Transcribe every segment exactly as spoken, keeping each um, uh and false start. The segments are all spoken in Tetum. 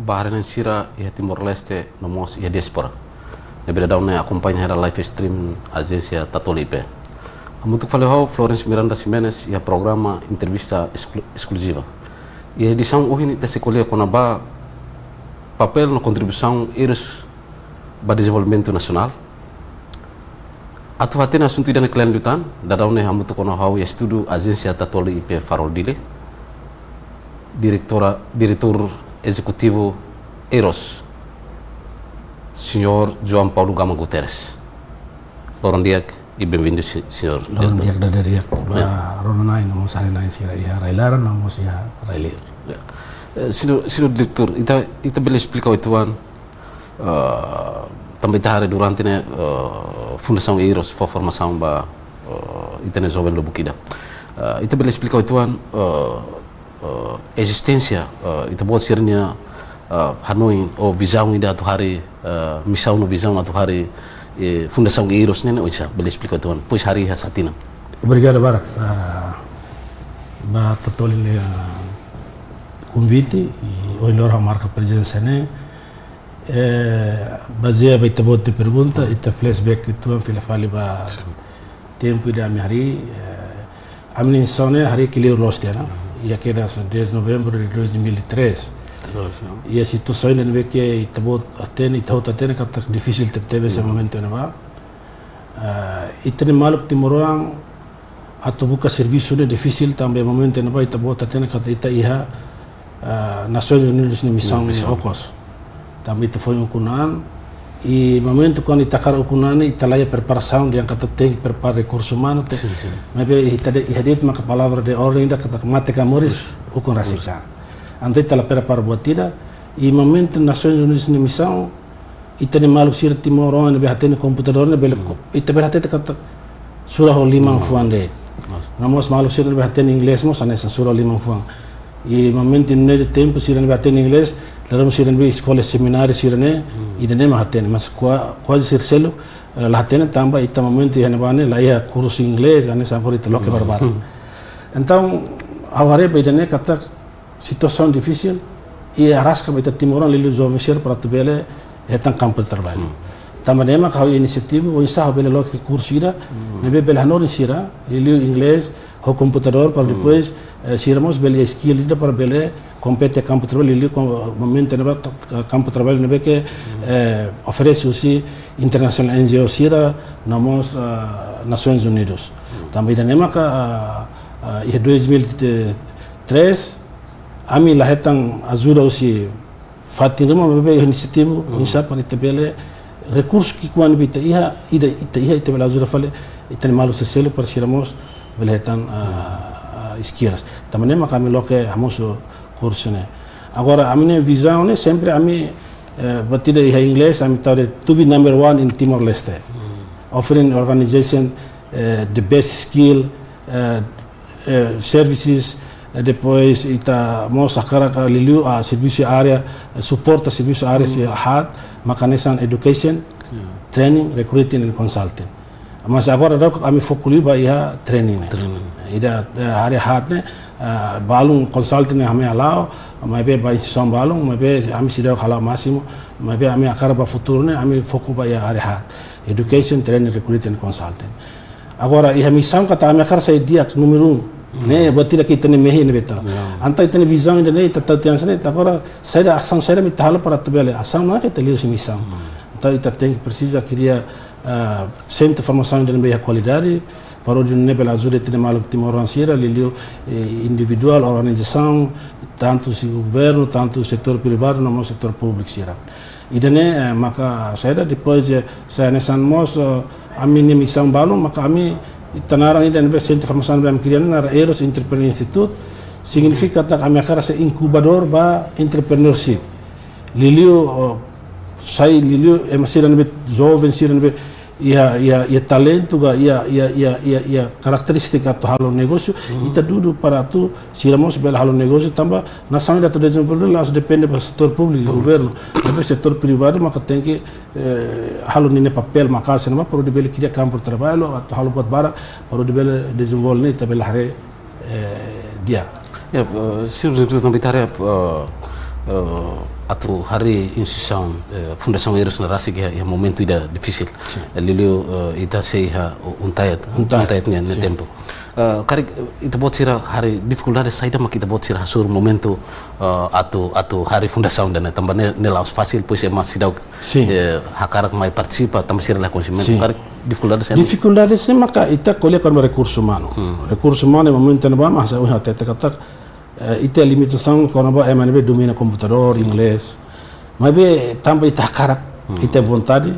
Ba haree-na'in sira iha Timor-Leste no mós iha diáspora ne'ebé daudaun ne'e akompaña hela live stream Ajénsia Tatoli I P. Hamutuk fali ho ha'u Florence Miranda Ximenes iha programa Entrevista Esklu-, Eskluziva. Iha edisaun ohin ita sei ko'alia kona-ba papél no kontribuisaun eiros ba dezenvolvimentu nasionál. Atu hatene asuntu ida-ne'e kle'an liután, daudaun ne'e hamutuk ona ho ha'u iha estúdiu Ajénsia Tatoli I P Farol Dili, diretora, diretór ezekutivu eiros, señór João Paulo Gama Guterres. Loron di'ak i bem-vindu, se-, señór diretór. Loron di'ak, daudaun di'ak. Ya. Ba rona-na'in no mós haree-na'in sira iha rai-laran no mós iha rai-liur. Ya. Eh, señór, señór diretór, ita, ita bele esplika uitoan, eh, tanba ita haree durante ne'e, eh, Fundasaun Eiros fó formasaun ba, eh, ita-nia joven lubuk ida. Eh, ita bele esplika uitoan, eh, eh, ezisténsia, eh, ita-boot sira-nia, eh, hanoin ou vizaun ida atu harii, eh, misaun no vizaun atu harii, eh, Fundasaun Eiros ne'e, ne'e oinsá, bele esplika uitoan. Depois harii iha sá tinan. Obrigadu barak, ah, ba Tatoli nia, ah, konvite, i ohin loron ha'u marka prezensa ne'e. Eh, bazeia ba ita-boot nia pergunta, ita flashback uitoan fila fali ba tempu ida ami harii, eh, ami-nia instituisaun ne'e harii kleur loos tiha ona. Iha kedas dez de novembro de dois mil e três. Terus, ya. Iha situasaun ida ne'ebé ke ita-boot hatene, ita hotu hatene katak difisil tebetebes iha momentu ne'ebá. Ah, ita-nia maluk timoroan atu buka servisu ne'e difisil tanba momentu ne'ebá ita-boot hatene katak ita iha, ah, Nasoins Unidas nia misaun, misaun okos. Tanba ita foin ukun an, i momentu kuandu ita hakarak ukun an, ita la iha preparasaun, dehan katak tenke prepara rekursu umanu, te-, sin, sin. Maibé ita dehan, iha de'it maka palavra de orden ida katak mate ka moris, ukun rasik an. Entaun ita la prepara buat ida, i momentu Nasoins Unidas nia misaun, ita-nia maluk sira timoroan ne'ebé hatene komputadór ne'e bele, ita bele hatete katak sura ho liman fuan de'it. No mós maluk sira ne'ebé hatene inglés mós hanesan sura ho liman fuan. I momentu ne'e tempu sira ne'ebé hatene inglés, lalu sira ne'ebé eskola semináriu sira-ne'e, ida-ne'e mak hatene, mas kua-, kuaze sira seluk, eh, la hatene tanba ita momentu iha ne'ebá ne'e la iha kursu inglés, hanesan agora ita loke barbarak. Entaun, ha'u haree ba ida-ne'e katak situasaun difisil, i araska ba ita timoroan liuliu joven sira para atu bele hetan kampu de traballu. Tanba ne'e mak ha'u inisiativa, oinsá ha'u bele loke kursu ida, ne'ebé bele hanorin sira, liuliu inglés, ho komputadór, para depois, eh, sira mós bele skill ida para bele kompete kampu traballu, liuliu ko-, momentu ne'ebá, eh, kampu traballu ne'ebé ke, eh, oferese husi internasionál N G O sira, no mós, ah, Nasoins Unidas. Tanba ida-ne'e maka, ah, ah, iha dois mil e três, ami la hetan ajuda husi fatin ruma, maibé inisiativa, oinsá para ita bele rekursu ki'ikoan ne'ebé ita iha, ida ita iha, ita bele ajuda fali ita-nia maluk sira seluk para sira mós bele hetan, ah, ah, skills. Tanba ne'e maka ami loke hamosu kursu ne'e. Agora, ami-nia vizaun ne'e sempre ami, eh, buat ida iha inglés, ami tau dehan to be number one in Timor-Leste. Offering organization, eh, the best skill, eh, eh, services, eh, depois ita mós hakarak liuliu, ah, servisu área, eh, suporta servisu área sira haat, maka hanesan education, training, recruiting and consulting. Mas agora daudaun ami foku liu ba iha training ne'e. Training. Ida, eh, área haat ne'e, eh, balun consulting ne'e ami hala'o, maibé ba instituisaun balun, maibé ami seidauk hala'o másimu, maibé ami hakarak ba futuru ne'e, ami foku ba iha área haat. Education, training, recruiting and consulting. Agora, iha misaun katak ami hakarak sai di'ak númeru un. Ne'e, buat ida ke ita-nia mehi ne'ebé ita. Ya. Entaun ita-nia vizaun ida-ne'e, ita tau tiha hanesan ne'e, ita agora saida asaun saida mak ita halo para atu bele. Asaun mak ita liu husi misaun. Entaun ita tenke presiza kria, ah, sentru formasaun ida ne'ebé iha kualidade, para atu nune'e bele ajuda ita-nia maluk timoroan sira, liuliu, eh, individuál, organizasaun, tantu husi governu, tantu setór privadu, no mós setór públiku sira. Ida-ne'e, eh, maka saida depois, eh, sai hanesan mós, eh, ami-nia misaun balun, maka ami, ita naran ida ne'ebé sentru formasaun ne'ebé ami kria ne'e naran Eiros Entrepreneur Institute, signifika katak ami hakarak sai inkubadór ba entrepreneurship. Liuliu, eh, sai liuliu, ema sira ne'ebé, joven sira ne'ebé, iha, iha, iha talentu ka, iha, iha, iha, iha, iha karakterístika atu halo negósiu, ita dudu para atu sira mós bele halo negósiu, tanba nasaun ida atu dezenvolve la'ós depende ba setór públiku, governu, maibé setór privadu maka tenke, eh, halo ninia papél maka'as ne'ebá para atu bele kria kampu traballu, atu halo buat barak para atu bele dezenvolve ne'e ita bele haree, eh, di'ak. Ya, eh, señór diretór, tanba ita haree, eh, Eh, atu harii instituisaun, eh, Fundasaun Eros ne'e rasik iha, iha momentu ida difisil. Sin. Eh, liuliu, eh, ita sei iha UNTAED, UNTAED. UNTAED nia, nia, sin, tempu. Eh, karik, eh, ita-boot sira harii difikuldade saida mak ita-boot sira hasoru momentu, eh, atu, atu harii fundasaun ida-ne'e, tanba ne'e, ne'e la'ós fasil, depois ema seidauk, sin, eh, hakarak mai partisipa, tanba sira la koñesimentu. Sin. Karik difikuldade saida? Difikuldade sira maka ita ko'alia kona-ba rekursu umanu. Hmm. Rekursu umanu iha momentu ne'ebá, mas ha'u hatete katak, eh, ita limitasaun kona-ba ema ne'ebé domina komputadór, inglés. Maibé tanba ita hakarak, hmm, ita vontade,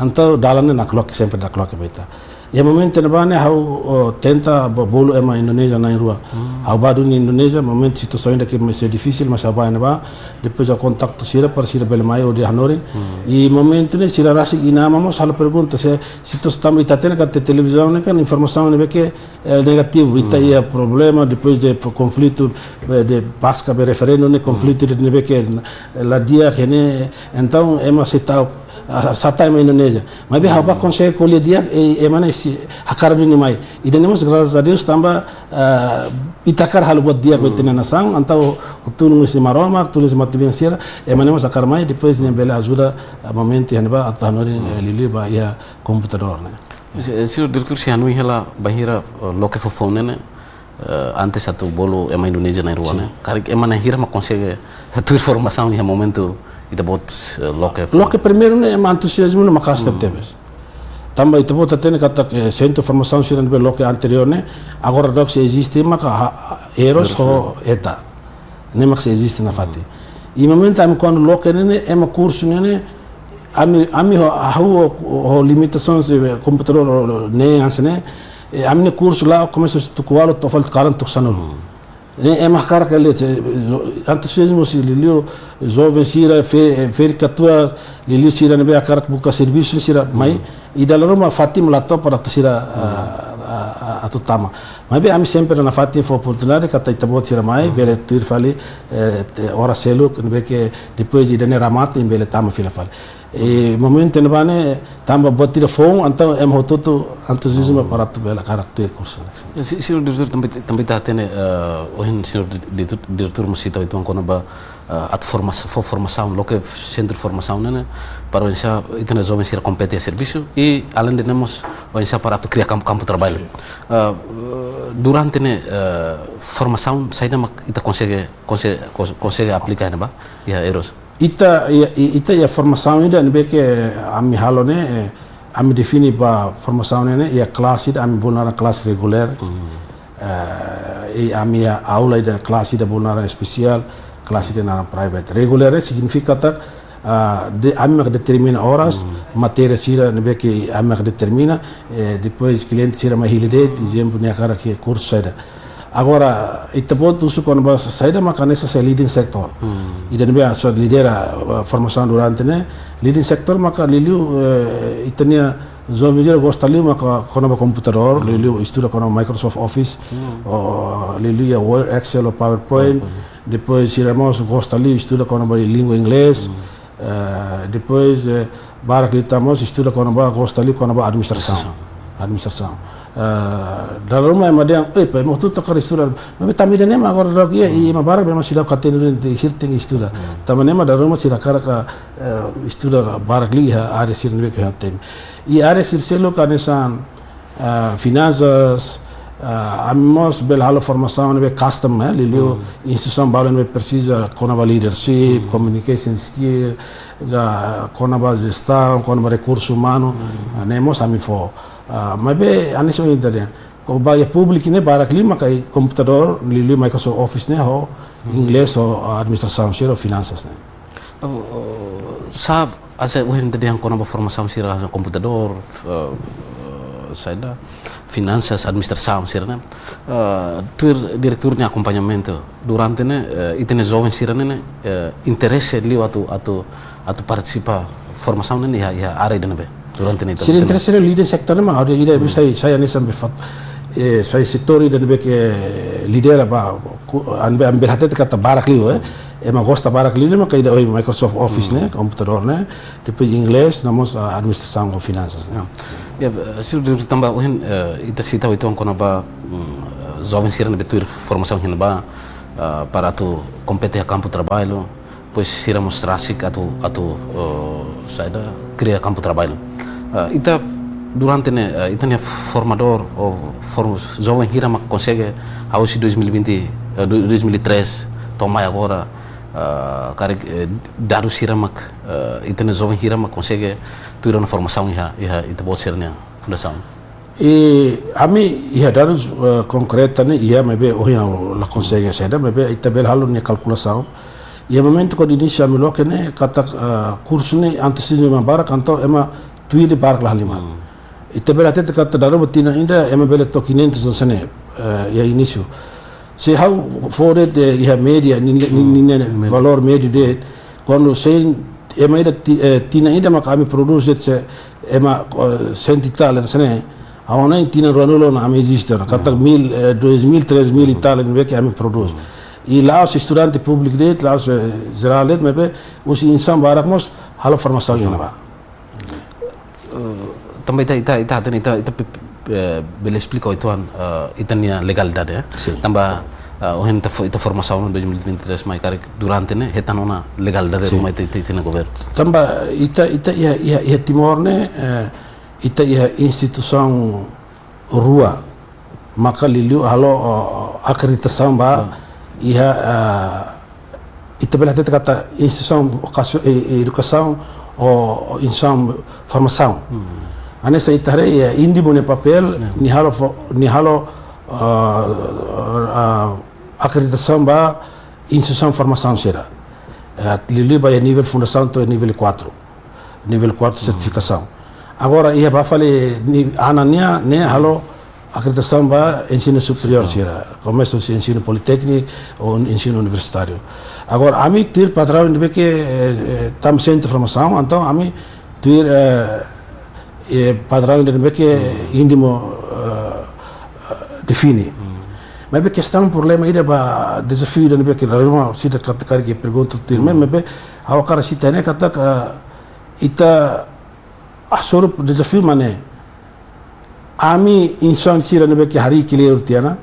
entaun dalan ne'e nakloke, sempre nakloke ba ita. Iha momentu ne'ebá ne'e ha'u, oh, tenta ba bolu ema Indonézia na'in-rua. Hmm. Ha'u bá duni Indonézia, momentu situasaun ida ke mais difisil, mas ha'u bá iha ne'ebá, depois ha'u kontaktu sira para sira bele mai hodi hanorin. Hmm. I momentu ne'e sira rasik iha ne'ebá mós halo pergunta, se situasaun tanba ita hatene katak televizaun ne'e kan informasaun ne'ebé ke, eh, negativu, ita, hmm, iha problema, depois de konflitu, eh, de Páskua, be referendu ne'e, konflitu, hmm, de ne'ebé ke, eh, la di'ak ne'e, entaun ema sei ta'uk, ah, sa'e tan mai Indonézia. Maibé, hmm, ha'u bá konsege ko'alia di'ak, eh, ema ne'e sei hakarak duni mai. Ida-ne'e mós, graças a Deus, tanba, ah, ita hakarak halo buat di'ak ba, hmm, ita-nia nasaun, entaun tulun husi Maromak, tulun husi matebian sira, ema ne'e mós hakarak mai, depois nia bele ajuda, ah, momentu iha ne'ebá, atu hanorin, hmm, eh, liuliu ba iha komputadór ne'e. Se-, señór diretór, se hanoin hela bainhira, eh, loke foufoun ne'e, eh, antes atu bolu ema Indonézia na'in-rua, sin, ne'e. Karik ema na'in hira mak konsege tuir formasaun iha momentu ita-boot, eh, loke foufoun? Loke primeiru ne'e ema entuziazmu ne'e maka'as, hmm, tebetebes. Tanba ita-boot hatene katak, eh, sentru formasaun sira ne'ebé loke anteriór ne'e, agora daudaun sei eziste maka ha-, Eros, Eros, ho, ne'e, ETA. Ne'e mak sei eziste nafatin. Hmm. I momentu ami kuandu loke ne'e, ne'e ema kursu ne'e, ne'e, ami, ami ho, ha'u ho, ho limitasaun husi komputadór ne'e hanesan ne'e, eh, ami-nia kursu la'o komesa tuku ualu to'o fali kalan tuku sanulu. Hmm. Ne'e ema hakarak lee, eh, entuziazmu husi liuliu joven sira, fe-, ferik-katuas, liuliu sira ne'ebé hakarak buka servisu sira mai, hmm, i dala ruma fatin mak la to'o para atu sira, hmm, ah, ah, ah, atu tama. Maibé ami sempre nafatin fó oportunidade katak ita-boot sira mai, hmm, bele tuir fali, eh, te-, oras seluk, ne'ebé ke depois ida-ne'e ramata, imi bele tama fila fali. I momentu ne'ebá ne'e, tanba buat ida foun, entaun ema hotu-hotu entuziazmu, hmm, para atu bele hakarak tuir kursu ne'e. Ya, se-, señór diretór, tanba, tanba ita hatene, eh, ohin señór di-, di-, diretór mós sita uitoan kona-ba, eh, atu forma-, fó formasaun, loke sentru formasaun ne'e, ne'e, para oinsá ita-nia joven sira kompete iha servisu, i aleinde ne'e mós oinsá para atu kria kampu, kampu traballu. Sin. Eh, durante ne'e, eh, formasaun saida mak ita konsege, konse-, kons-, konsege aplika iha ne'ebá, iha Eros? Ita, iha, i-, ita iha formasaun ida ne'ebé ke ami halo ne'e, eh, ami define ba formasaun ne'e, ne'e, iha klase ida ami bolu naran klase regulár. Hmm. Eh, i ami iha aula ida, klase ida bolu naran espesiál, klase ida naran private. Regulár ne'e signifika katak, ah, de-, ami mak determina oras, hmm, matéria sira ne'ebé ke ami mak determina, eh, depois kliente sira mai hili de'it, hmm, ezemplu, nia hakarak ke kursu saida. Agora, ita-boot husu kona-ba saida maka hanesan sai leading sector. Hmm. Ida ne'ebé atu lidera, eh, formasaun durante ne'e, leading sector maka liuliu, eh, ita-nia joven sira gosta liu maka kona-ba komputadór, hmm, liuliu estuda kona-ba Microsoft Office, hmm, ou liuliu iha Word, Excel ou PowerPoint. PowerPoint. Depois sira mós gosta liu estuda kona-ba língua inglés. Hmm. Eh, depois, eh, barak liután mós estuda kona-ba, gosta liu kona-ba administrasaun. Administrasaun. Administrasaun. Eh, dala ruma ema dehan, "Oi, pai, ema hotu-hotu hakarak estuda." Maibé tanba ida-ne'e mak agora daudaun iha, hmm, i ema barak memang seidauk hatene dehan sira tenke estuda. Hmm. Tanba ne'e mak dala ruma sira hakarak, eh, estuda barak liu iha área sira ne'ebé ke hatene. I área sira seluk hanesan, ah, finansas, ah, ami mós bele halo formasaun ne'ebé custom, eh, liuliu, hmm, instituisaun balu ne'ebé presiza kona-ba leadership, hmm, communication skill, ka kona-ba jestaun, kona-ba rekursu umanu, hmm, ah, ne'e mós ami fó. Ah, maibé, hanesan ohin ita dehan, kuandu ba iha públiku ne'e barak liu maka iha komputadór, liuliu Microsoft Office ne'e ho, hmm, inglés ho, ah, administrasaun sira, finansas ne'e. Oh, oh, sá, hanesan ohin ita dehan kona-ba formasaun sira hanesan komputadór, eh, eh, saida, finansas, administrasaun sira-ne'e. Eh, tuir diretór nia akompañamentu durante ne'e, eh, ita-nia joven sira-ne'e, ne'e, eh, interese liu atu, atu, atu partisipa formasaun ne'e iha, iha área ida ne'ebé durante ne'e ita. Sira interese liu leading sector ne'e mak, ha'u dehan ida, hmm, sai, sai hanesan be fat-, eh, sai setór ida ne'ebé ke lidera ba, ku-, ami, ami bele hatete katak barak liu, eh. Ema gosta barak liu ne'e maka ida ohin Microsoft Office, hmm, ne'e, komputadór ne'e, depois inglés, no mós, ah, administrasaun ho finansas ne'e. Ya, eh, señór diretór, tanba ohin, eh, ita sita uitoan kona-ba, mm, eh, joven sira ne'ebé tuir formasaun iha ne'ebá, ah, para atu kompete iha kampu traballu. Depois sira mós rasik atu, atu, eh, saida, kria kampu traballu. Eh, ita durante ne'e, eh, ita-nia formadór, ou form-, joven hira mak konsege, ha'u husi dois mil e vinte, eh, do-, dois mil e três, to'o mai agora, eh, karik, eh, dadus hira mak, eh, ita-nia joven hira mak konsege tuir ona formasaun iha, iha ita-boot sira-nia fundasaun? I ami iha dadus, eh, konkreta ne'e, iha maibé ohin ha'u la konsege saida, maibé ita bele halo nia kalkulasaun. Iha momentu kuandu inísiu ami loke ne'e, katak, eh, kursu ne'e antuziazmu ema barak, entaun ema tuir barak la halimar. Hmm. Ita bele hatete katak dala ruma tinan ida ema bele to'o quinhentos no sene, eh, iha inísiu. Se ha'u fó de'it iha média, nia, nia, nia, nia valór médiu de'it, kuandu se ema ida ti-, eh, tinan ida maka ami prodús de'it se ema, eh, cento e tal, no sene, ha'u hanoin tinan ruanulu ona ami eziste ona. Katak mil, eh, dois mil, três mil e tal ne'ebé ke ami prodús. I la'ós estudante públiku de'it, la'ós, eh, jerál de'it, maibé husi instituisaun barak mós halo formasaun iha ne'ebá. Eh, tanba ita, ita, ita, ita, ita, ita pe-, pe-, eh, bele esplika uitoan, eh, ita-nia legalidade, eh. Sin. Tanba, eh, ohin ita fo-, ita formasaun dois mil e vinte e três mai karik durante ne'e, hetan ona legalidade, sin, ruma ita, ita, ita-nia governu. Tanba ita, ita iha, iha, iha Timor ne'e, eh, ita iha instituisaun rua maka liuliu halo, oh, akreditasaun ba, ah, iha, ah, ita bele hatete katak instituisaun vokasio-, eh, eh, edukasaun ou, ou instituisaun formasaun. Hmm. Hanesan ita haree, eh, INDIMO nia papél, ya, nia halo fo-, nia halo, ah, ah, akreditasaun ba instituisaun formasaun sira. Eh, liuliu ba iha nivel fundasaun to'o nivel quatro. Nivel quatro, hmm, sertifikasaun. Agora, iha ba fali ni-, Ana nian, ne'e halo akreditasaun ba ensinu superiór, sin, sira. Komesa husi ensinu politékniku ou ensinu universitáriu. Agora, ami tuir padraun ne'ebé ke, eh, eh, tanba sentru formasaun, entaun ami tuir, eh, eh, padraun ne'ebé ke, hmm, INDIMO, eh, eh, define. Hmm. Maibé kestaun problema ida ba dezafiu ida ne'ebé ke dala ruma sira katak karik pergunta tuir, hmm, maibé ha'u hakarak sita ne'e katak, eh, ita hasoru dezafiu mak ne'e. Ami instituisaun sira ne'ebé ke harii kleur tiha ona.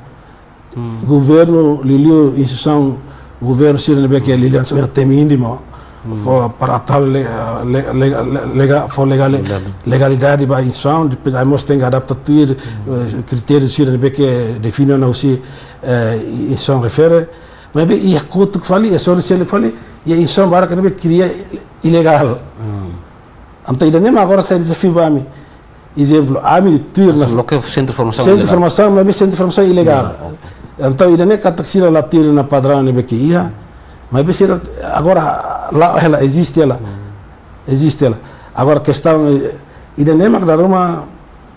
Hmm. Governu liuliu instituisaun governu sira ne'ebé ke liuliu instituisaun temi INDIMO. Hmm. Fó para atu le-, le-, le-, le-, lega-, fó legal-, legal, legalidade ba instituisaun, depois ami mós tenke adapta tuir, hmm, eh, kritériu sira ne'ebé ke define ona husi, eh, instituisaun refere. Maibé iha kotuk fali, iha sorin seluk fali, iha instituisaun barak ne'ebé kria ilegál. Hmm. Entaun ida-ne'e mak agora sai dezafiu ba ami. Ezemplu, ami tuir ona, hanesan loke sentru formasaun sentru ilegál. Formasaun, maibé sentru formasaun ilegál. Ilegál, oke. Entaun ida-ne'e katak sira la tuir ona padraun ne'ebé ke iha. Maibé sira agora la hela, eziste hela. Hmm. Eziste hela. Agora kestaun, eh, ida-ne'e mak dala ruma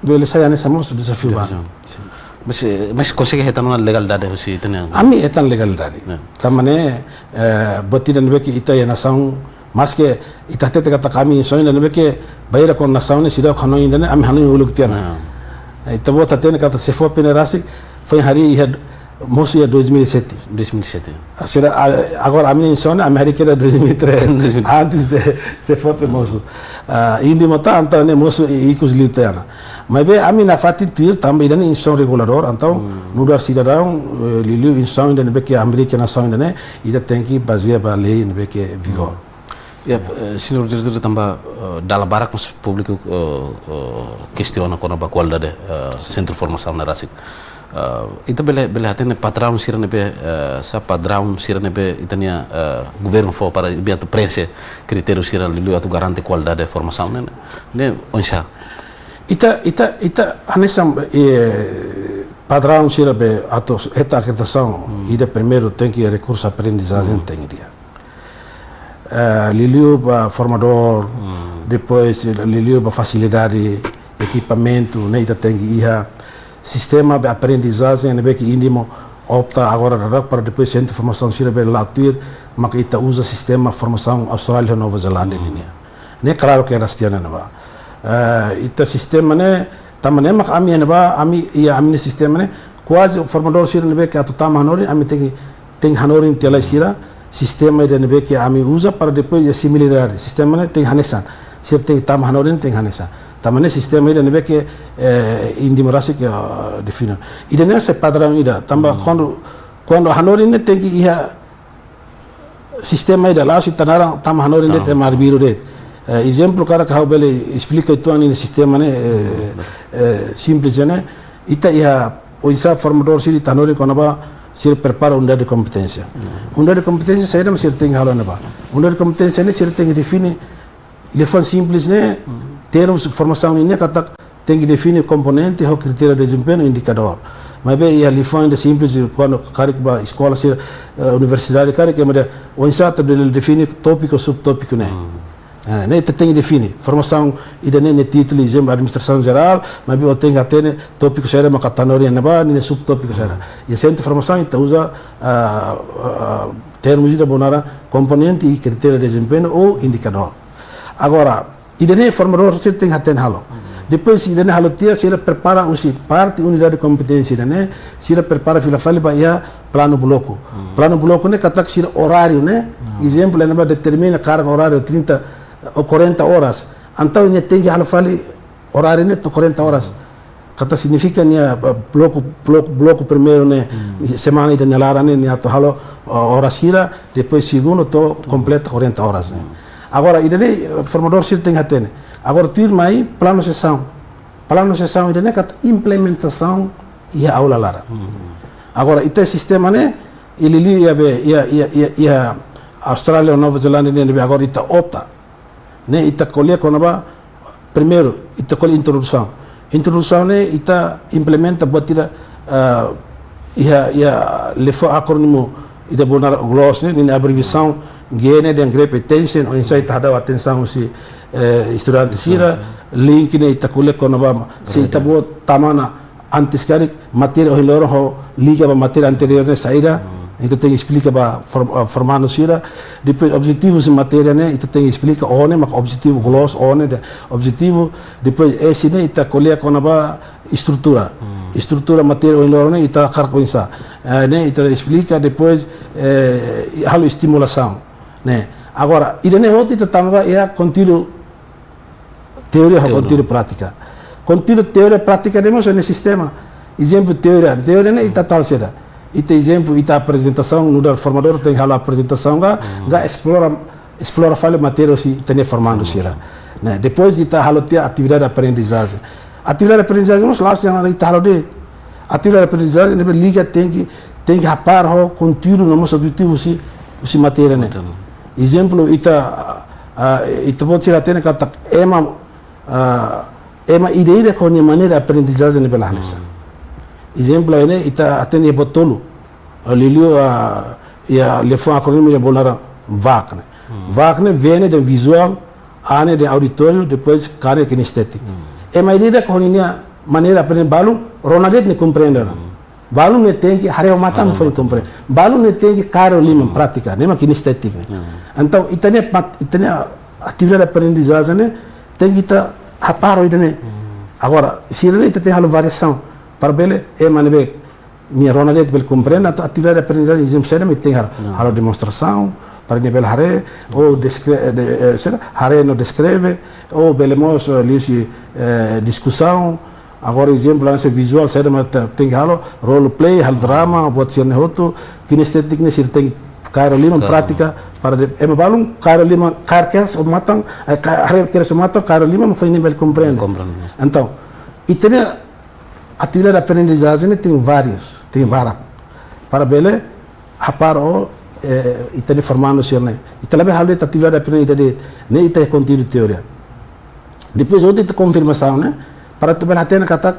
bele sai hanesan mós dezafiu ba. Dezafiu. Sin. Mas, eh, mas konsege hetan ona legalidade husi ita-nia? Ami hetan legalidade. Ya. Tanba ne'e, eh, buat ida ne'ebé ke ita iha nasaun, maske ita hatete katak ami instituisaun ida ne'ebé ke bainhira ho nasaun ne'e seidauk hanoin ida-ne'e, ami hanoin uluk tiha ona. Ya. Eh, ita-boot hatene katak SEFOPE ne'e rasik foin harii iha mosu iha dois mil e sete. Dois mil e sete. Ah, sira, ah, agora ami-nia instituisaun ne'e, ami harii kedas dois mil e três. Dois mil. Antes de SEFOPE mosu. Ah, INDIMO atu, entaun ne'e mosu i-, ikus liu tiha ona. Maibé ami nafatin tuir tanba ida-ne'e instituisaun reguladór, entaun, hmm, nu'udar sidadaun, eh, liuliu instituisaun ida ne'ebé ke hamriik nasaun ida-ne'e, ita tenke bazeia ba lei ne'ebé ke vigor. Hmm. Ya, eh, señór diretór, tanba, eh, dala barak mós públiku, eh, eh, kestiona kona-ba kualidade, eh, sentru formasaun ne'e rasik. Eh, ita bele, bele hatene padraun sira ne'ebé, eh, sá padraun sira ne'ebé ita-nia, eh, governu fó para imi atu preenxe kritériu sira liuliu atu garante kualidade formasaun ne'e, ne'e oinsá? Ita, ita, ita hanesan, eh, padraun sira be atu hetan akreditasaun, hmm, ida primeiru tenke rekursu aprendizajen, hmm, tenke di'ak. Eh, liuliu ba formadór, hmm, depois liuliu ba fasilidade, ekipamentu, ne'e ita tenke iha. Sistema be aprendizajen ne'ebé ke INDIMO opta agora daudaun para depois sentru formasaun sira bele la'o tuir, maka ita uza sistema formasaun Austrália, Nova Zelándia, hmm, nian. Ne'e klaru ke rasik tiha ona ne'ebá. Eh, ita sistema ne'e, tanba ne'e mak ami iha ne'ebá, ami, iha ami-nia sistema ne'e, kuaze formadór sira ne'ebé ke atu tama hanorin, ami tenke, tenke hanorin tiha lai sira, sistema ida ne'ebé ke ami uza para depois iha similaridade. Sistema ne'e tenke hanesan. Sira tenke tama hanorin tenke hanesan. Tanba ne'e sistema ida ne'ebé ke, eh, INDIMO rasik, eh, define. Ida-ne'e sai padraun ida. Tanba, hmm, kuandu, kuandu hanorin ne'e tenke iha sistema ida la'ós ita naran tama hanorin de'it, ema arbiru de'it. Eh, ezemplu karik ha'u bele esplika uitoan ninia sistema ne'e, eh, eh, simples ne'e. Ita iha oinsá formadór sira ita hanorin kona-ba sira prepara unidade de kompeténsia. Unidade de kompeténsia saida mak sira tenke halo ne'ebá. Unidade de kompeténsia ne'e sira tenke define, liafuan simples ne'e, termus formasaun ne'e katak tenke define komponente ho kritéria dezempeñu, indikadór. Maibé iha liafuan ida simples, kuandu karik ba eskola sira, eh, universidade karik, ema dehan oinsá atu define tópiku, subtópiku ne'e. Eh, ne'e ita tenke define. Formasaun ida-ne'e nia títulu, ezemplu, administrasaun jerál, maibé ó tenke hatene tópiku saida mak atu hanorin iha ne'ebá, ninia subtópiku saida. Iha sentru formasaun ita uza, ah, ah, termus ida bolu naran komponente i kritéria dezempeñu ou indikadór. Agora, ida-ne'e formadór sira tenke hatene halo. Depois ida-ne'e halo tiha, sira prepara husi parte unidade de kompeténsia ida-ne'e, sira prepara fila fali ba iha planu bloku. Planu bloku ne'e katak sira oráriu ne'e, ezemplu, ne'ebá determina karga oráriu trinta ou quarenta horas. Entaun nia tenke halo fali oráriu ne'e to'o quarenta horas. Katak signifika nia, eh, bloku, bloku, bloku primeiru ne'e, semana ida nia laran ne'e, nia atu halo, eh, oras hira, depois segundu to'o kompleta quarenta horas ne'e. Agora, ida-ne'e, eh, formadór sira tenke hatene. Agora, tuirmai planu sesaun. Planu sesaun ida-ne'e katak implementasaun iha aula laran. Agora, ita sistema ne'e, liuliu iha be, iha, iha, iha, iha Austrália, Nova Zelándia ne'e, ne'ebé agora ita opta. Ne'e ita ko'alia kona-ba, primeiru, ita ko'alia introdusaun. Introdusaun ne'e ita implementa buat ida, ah, iha, iha liafuan akrónimu ida bolu naran GLOS ne'e, ninia abreviasaun G ne'e dehan grab attention, oinsá ita hadau atensaun husi, eh, estudante sira, link ne'e ita ko'alia kona-ba, se ita buat tama ona antes karik, matéria ohin loron ho liga ba matéria anteriór ne'e saida, ita tenke esplika ba form-, ah, formandu sira. Depois objetivu husi matéria ne'e, ita tenke esplika, O ne'e maka objetivu, GLOS, O ne'e dehan objetivu. Depois S ne'e ita ko'alia kona-ba estrutura. Estrutura matéria ohin loron ne'e ita hakarak oinsá. Eh, ne'e ita esplika, depois, eh, halo estimulasaun. Ne'e. Agora, ida-ne'e hotu ita tama ba iha konteúdu teoria ho konteúdu prátika. Konteúdu teoria prátika ne'e mós iha nia sistema. Ezemplu teoria, teoria ne'e ita halo saida. Ita ezemplu, ita aprezentasaun, nu'udar formadór tenke halo aprezentasaun ka, ka esplora, esplora fali matéria husi ita-nia formandu sira. Ne'e, depois ita halo tiha atividade aprendizajen. Atividade aprendizajen mós la'ós ita halo de'it. Atividade aprendizajen ne'ebé liga tenke, tenke hapara ho konteúdu no mós objetivu husi, husi matéria ne'e. Ezemplu, ita, ah, ita-boot sira hatene katak ema, ah, ema ida-idak ho nia maneira aprendizajen ne'ebé la hanesan. Ezemplu, ne'e ita hatene iha buat tolu. Ah, liuliu, ah, iha liafuan akrónimu ida bolu naran VAK ne'e. VAK ne'e, V ne'e dehan vizuál, A ne'e dehan auditóriu, depois K ne'e kinestétiku. Ema ida-idak ho ninia maneira aprende, balun rona de'it nia komprende. Balun ne'e tenke haree ho matan, haree ho matan, foin komprende. Balun ne'e tenke kaer ho liman, prátika, ne'e mak kinestétiku ne'e. Entaun, ita-nia pat-, ita-nia atividade aprendizajen ne'e tenke ita hapara ho ida-ne'e. Agora, sira-ne'e ita tenke halo variasaun para bele ema ne'ebé nia rona de'it bele komprende, atu atividade aprendizajen, ezemplu, saida mak ita tenke halo. Halo demonstrasaun para nia bele haree, ou deskre-, eh, de-, eh, saida, haree no deskreve, ou bele mós, eh, liuhusi, eh, diskusaun. Agora, ezemplu, hanesan vizuál, saida mak ita tenke halo, role play, halo drama, buat sira-ne'e hotu, kinestétiku ne'e sira tenke kaer ho liman, prátika, para de-, ema balun kaer ho liman, kaer kedas ho matan, eh, ka-, haree kedas ho matan, kaer ho liman, mak foin nia bele komprende. Komprende. Entaun, ita-nia atividade aprendizajen ne'e iha várius, iha barak. Para bele hapara ho, eh, ita-nia formandu sira-ne'e. Ita labele halo de'it atividade aprendizajen de'it, ne'e ita konteúdu teoria. Depois hotu ita konfirmasaun ne'e, para ita bele hatene katak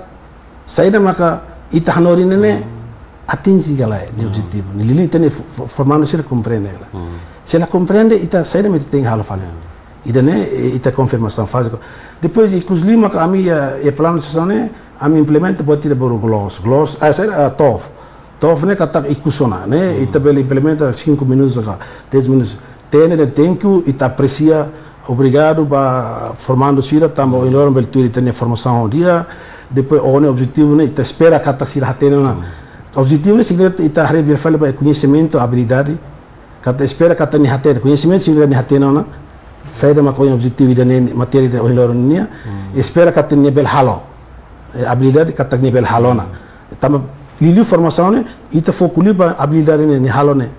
saida maka ita hanorin ne'e atinje ka lae nia objetivu. Ne'e liuliu ita-nia fo-, fo-, formandu sira komprende ka lae. Se la komprende, ita saida mak ita tenke halo fali. Ida-ne'e, eh, ita konfirmasaun faze. Depois, ikus liu mak ami iha, iha planu sesaun ne'e, ami implementa buat ida bolu GLOS. GLOS, ah, saida, ah, TOF. TOF ne'e katak ikus ona, ne'e, ita bele implementa cinco minutos ka, dez minutos. T ne'e dehan thank you, ita apresia, obrigadu ba formandu sira, tanba ohin loron bele tuir ita-nia formasaun ho di'ak. Depois, O ne'e objetivu ne'e, ita espera katak sira hatene ona. Objetivu ne'e signifika ita haree fila fali ba koñesimentu, abilidade, katak espera katak nia hatene. Koñesimentu signifika nia hatene ona saida mak ohin objetivu ida-ne'e, matéria ida ohin loron nian. Espera katak nia bele halo. Eh, abilidade katak nia bele halo ona. Tanba liuliu formasaun ne'e, ita foku liu ba abilidade ne'e, nia halo ne'e.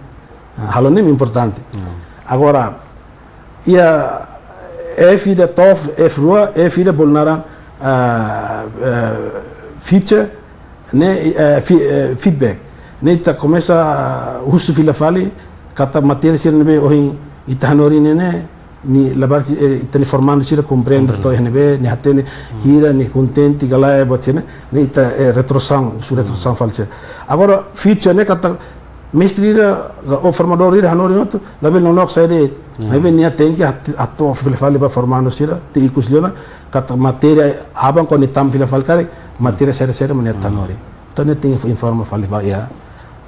Halo ne'e importante. Agora, iha F ida to'o F rua, F ida bolu naran, ah, eh, feature, ne'e, eh, fi-, eh, feedback. Ne'e ita komesa husu fila fali, katak matéria sira ne'ebé ohin ita hanorin ne'e, ne'e, nia labarik, eh, ita-nia formandu sira komprende to'o iha ne'ebé, nia hatene hira, nia kontente ka lae, buat sira-ne'e, ne'e ita, eh, retroasaun, husu retroasaun fali sira. Agora, feature ne'e katak mestre ida, ou formadór ida hanorin hotu, labele nonook sai de'it. Maibé nia tenke hat-, hato'o fila fali ba formandu sira, te ikus liu ona, katak matéria aban kuandu nia tama fila fali karik, matéria sira-sira mak nia hanorin. Entaun nia tenke informa fali ba iha,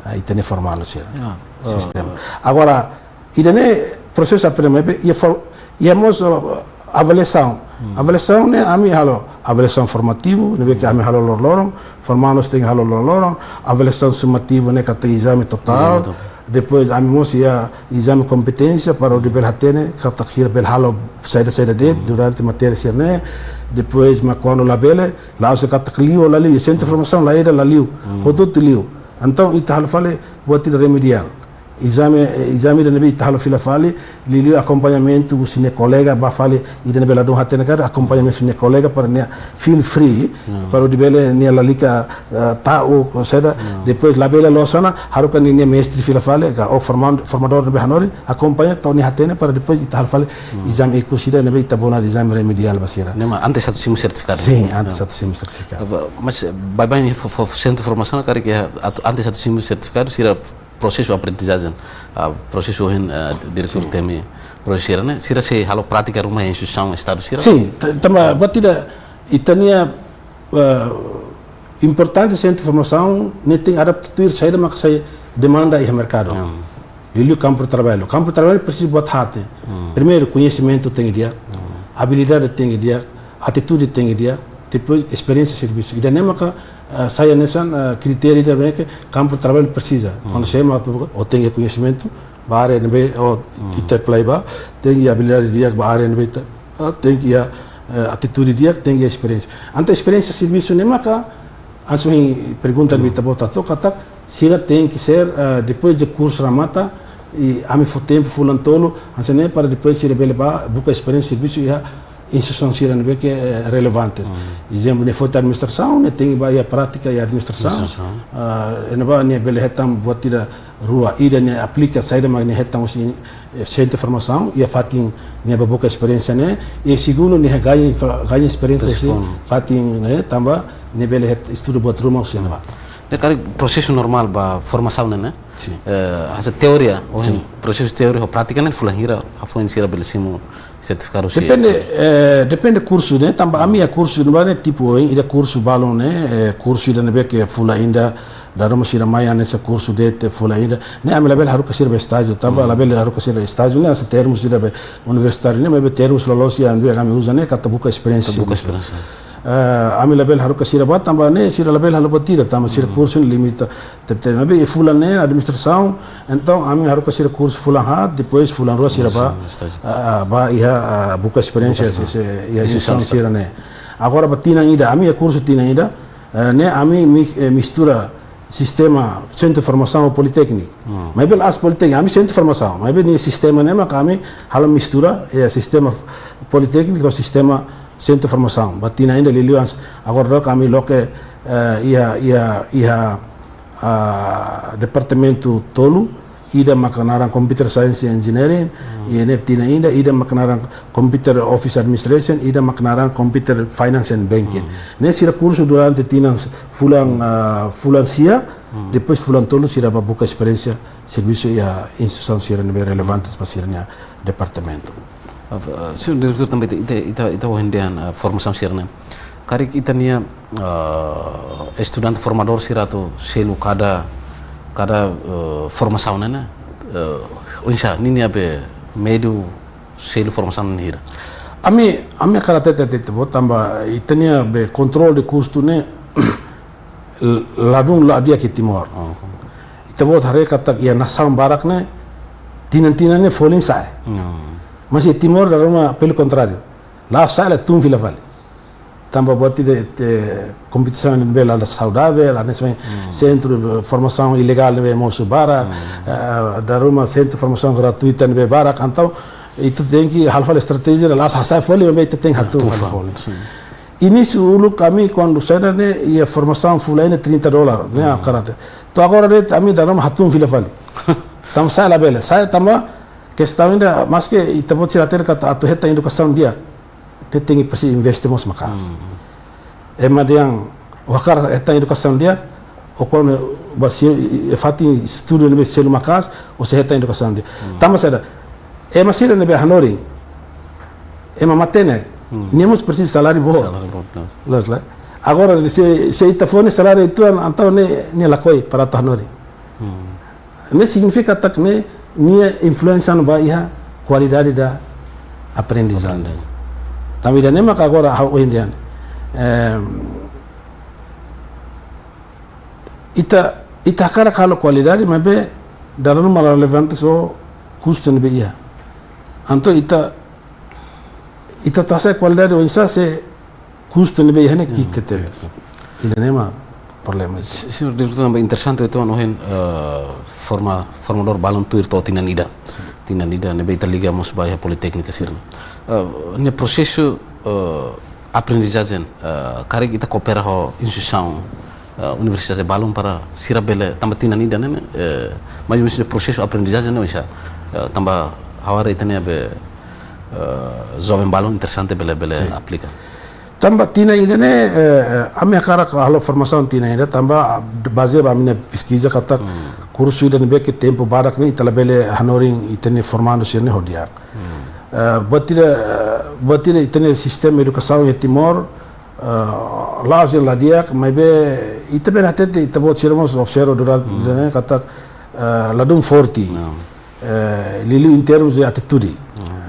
ah, ita-nia formandu sira. Ya. Sistema. Agora, ida-ne'e prosesu aprende, maibé iha for-, iha mós, ah, avaliasaun. Avaliasaun ne'e ami halo avaliasaun formativu, ne'ebé ke ami halo loroloron, formandu sira tenke halo loroloron, avaliasaun sumativu ne'e katak ezame totál. Ezame totál. Depois ami mós iha ezame kompeténsia para hodi bele hatene katak sira bele halo saida-saida de'it durante matéria sira-ne'e. Depois mak kuandu labele, la'ós katak liu ou la liu, sentru formasaun la ida la liu, hotu-hotu liu. Entaun ita halo fali buat ida remediál. Ezame, eh, ezame ida ne'ebé ita halo fila fali, liuliu akompañamentu husi nia kolega ba fali, ida ne'ebé ladún hatene karik, akompañamentu husi nia kolega para nia feel free, para hodi bele nia lalika, eh, ta'uk, ou seja, depois labele loos ona, haruka nia, nia mestre fila fali, ka ou forman-, formadór ne'ebé hanorin, akompaña to'o nia hatene para depois ita halo fali ezame ikus ida ne'ebé ita bolu ezame remediál ba sira. Ne'e mak antes atu simu sertifikadu. Sin, antes atu simu sertifikadu. Apa, mas, eh, baibain fó, fó sentru formasaun karik iha atu, antes atu simu sertifikadu, sira prosesu aprendizajen, ah, prosesu ohin, ah, diretór temi prosesu sira-ne'e, sira sei halo prátika ruma iha instituisaun Estadu sira? Sin, ta-, tanba buat ida ita-nia, ah, importante sentru formasaun ne'e tenke adapta tuir saida mak sai demanda iha merkadu. Liuliu kampu traballu. Kampu traballu presiza buat haat. Primeiru, koñesimentu tenke di'ak, abilidade tenke di'ak, atitude tenke di'ak, depois esperiénsia servisu. Ida-ne'e maka, ah, sai hanesan, ah, kritériu ida ne'ebé ke kampu traballu presiza. Kuandu sé mak ó tenke koñesimentu ba área ne'ebé ó ita apply ba, tenke abilidade di'ak ba área ne'ebé ita, ah, tenke iha, eh, atitude di'ak, tenke iha esperiénsia. Entaun esperiénsia servisu ne'e maka, hanesan pergunta ne'ebé ita-boot hato'o katak, sira tenke ser, eh, depois de kursu remata, i ami fó tempu fulan tolu, hanesan ne'e para depois sira bele ba buka esperiénsia servisu iha instituisaun sira ne'ebé ke, eh, relevante. Ezemplu, ne'e foti administrasaun, ne'e tenke ba iha prátika iha administrasaun. Administrasaun. Ah, ne'ebá nia bele hetan buat ida rua, ida nia aplika saida mak nia hetan husi, eh, sentru formasaun, iha fatin nia ba buka esperiénsia ne'e, i segundu nia gaña infra-, gaña esperiénsia husi fatin ne'e, tanba nia bele het-, estuda buat ruma husi ne'ebá. Ne'e karik prosesu normál ba formasaun ne'e, ne'e? Sin. Eh, hanesan teoria, ou prosesu teoria ho prátika ne'e fulan hira, hafoin sira bele simu sertifikadu sira? Depende, eh, depende kursu ne'e, tanba ami iha kursu ne'ebá ne'e tipu oin, ida kursu balun ne'e, eh, kursu ida ne'ebé ke fulan ida, dala ruma sira mai hanesan kursu de'it fulan ida. Ne'e ami labele haruka sira ba estájiu, tanba labele haruka sira estájiu ne'e hanesan termus sira be universitáriu ne'e, maibé termus loloos iha ne'ebé ami uza ne'e katak buka esperiénsia. Buka esperiénsia. Eh, ami labele haruka sira ba tanba ne'e sira labele halo buat ida, tanba sira kursu ne'e limita. Te, te, maibé iha fulan ne'e administrasaun, entaun ami haruka sira kursu fulan haat, depois fulan rua sira ba, estájiu. Ah, ah, ba iha, ah, buka esperiénsia, buka esperiénsia. Se, se, iha instituisaun sira-ne'e. Agora ba tinan ida, ami iha kursu tinan ida, eh, ne'e ami mi-, eh, mistura sistema sentru formasaun ho politékniku. Maibé la'ós politékniku, ami sentru formasaun, maibé nia sistema ne'e mak ami halo mistura, eh, sistema politékniku ho sistema sentru formasaun. Ba tinan ida liuliu hanesan, agora daudaun ami loke, eh, iha, iha, iha, ah, departamentu tolu, ida mak naran Computer Science and Engineering, i ne'e tinan ida, ida mak naran Computer Office Administration, ida mak naran Computer Finance and Banking. Ne'e sira kursu durante tinan s-, fulan, ah, fulan sia, depois fulan tolu sira ba buka esperiénsia servisu iha instituisaun sira ne'ebé relevante ba sira-nia departamentu. Ah, señór diretór, tanba ita, ita, ita, ita ohin dehan, ah, formasaun sira-ne'e. Karik ita-nia, ah, estudante formadór sira atu selu kada, kada, eh, formasaun ne'e, ne'e? Eh, oinsá, ninia be médiu selu formasaun ne'e hira? Ami, ami hakarak hatete ita-boot tanba ita-nia be kontrolu de kustu ne'e ladún la di'ak iha Timor. Oh. Ita-boot haree katak iha nasaun barak ne'e, tinan-tinan ne'e folin sa'e. Mas iha Timor dala ruma pelu kontráriu. La'o sa'e la tun fila fali. Tanba buat ida, eh, kompetisaun ne'ebé la saudavel, hanesan sentru formasaun ilegál ne'ebé mosu barak, eh, dala ruma sentru formasaun gratuita ne'ebé barak, entaun ita tenke halo fali estratéjia, la'ós hasa'e fali, maibé ita tenke hatún fali fali. Inísiu uluk ami kuandu saida ne'e, iha formasaun fulan ne'e trinta dólar, ne'e hakarak. To'o agora de'it ami dala ruma hatún fila fali. Tanba sa'e labele, sa'e tanba kestaun ida, maske ita-boot sira hatene katak atu hetan edukasaun di'ak, ita tenke presiza investe mós maka'as. Ema dehan hakarak hetan edukasaun di'ak, o kuandu ba sei, eh, fatin estudu ne'ebé selu maka'as, o sei hetan edukasaun di'ak. Tanba saida, ema sira ne'ebé hanorin, ema matenek, nia mós presiza saláriu boot. Saláriu boot, no. Loos, la? Agora, se, se ita fó nia saláriu uitoan, entaun nia, nia lakohi para atu hanorin. Ne'e signifika katak ne'e, nia influénsia ba iha kualidade da aprendizajen. Aprendizajen. Tanba ida-ne'e maka agora ha'u ohin dehan. Em, ita, ita hakarak halo kualidade, maibé dala ruma la levanta só kustu ne'ebé iha. Entaun ita, ita atu hasa'e kualidade oinsá se kustu ne'ebé iha ne'e ki'ik tebes. Ida-ne'e mak problema. Se-, señór diretór, tanba interesante uitoan ohin, eh, forma, formadór balun tuir to'o tinan ida. Tinan ida ne'ebé ita liga mós ba iha politéknika sira. Eh, ne'e prosesu, eh, aprendizajen, eh, karik ita koopera ho instituisaun, eh, universidade balun para sira bele, tanba tinan ida ne'e, eh, mais ou menos prosesu aprendizajen ne'e oinsá. Eh, tanba ha'u haree ita-nia be, eh, joven balun interesante bele, bele aplika. Tanba tinan ida ne'e, eh, eh, ami hakarak halo formasaun tinan ida, tanba, ah, bazeia ba ami-nia peskiza katak kursu ida ne'ebé ke tempu badak ne'e ita labele hanorin ita-nia formandu sira ne'e ho di'ak. Eh, buat ida, eh, buat ida ita-nia sistema edukasaun iha Timor, eh, la'ós dehan la di'ak, maibé ita bele hatete, ita-boot sira mós observa durante ne'e katak, eh, ladún forte. Eh, liuliu em termos de atitude.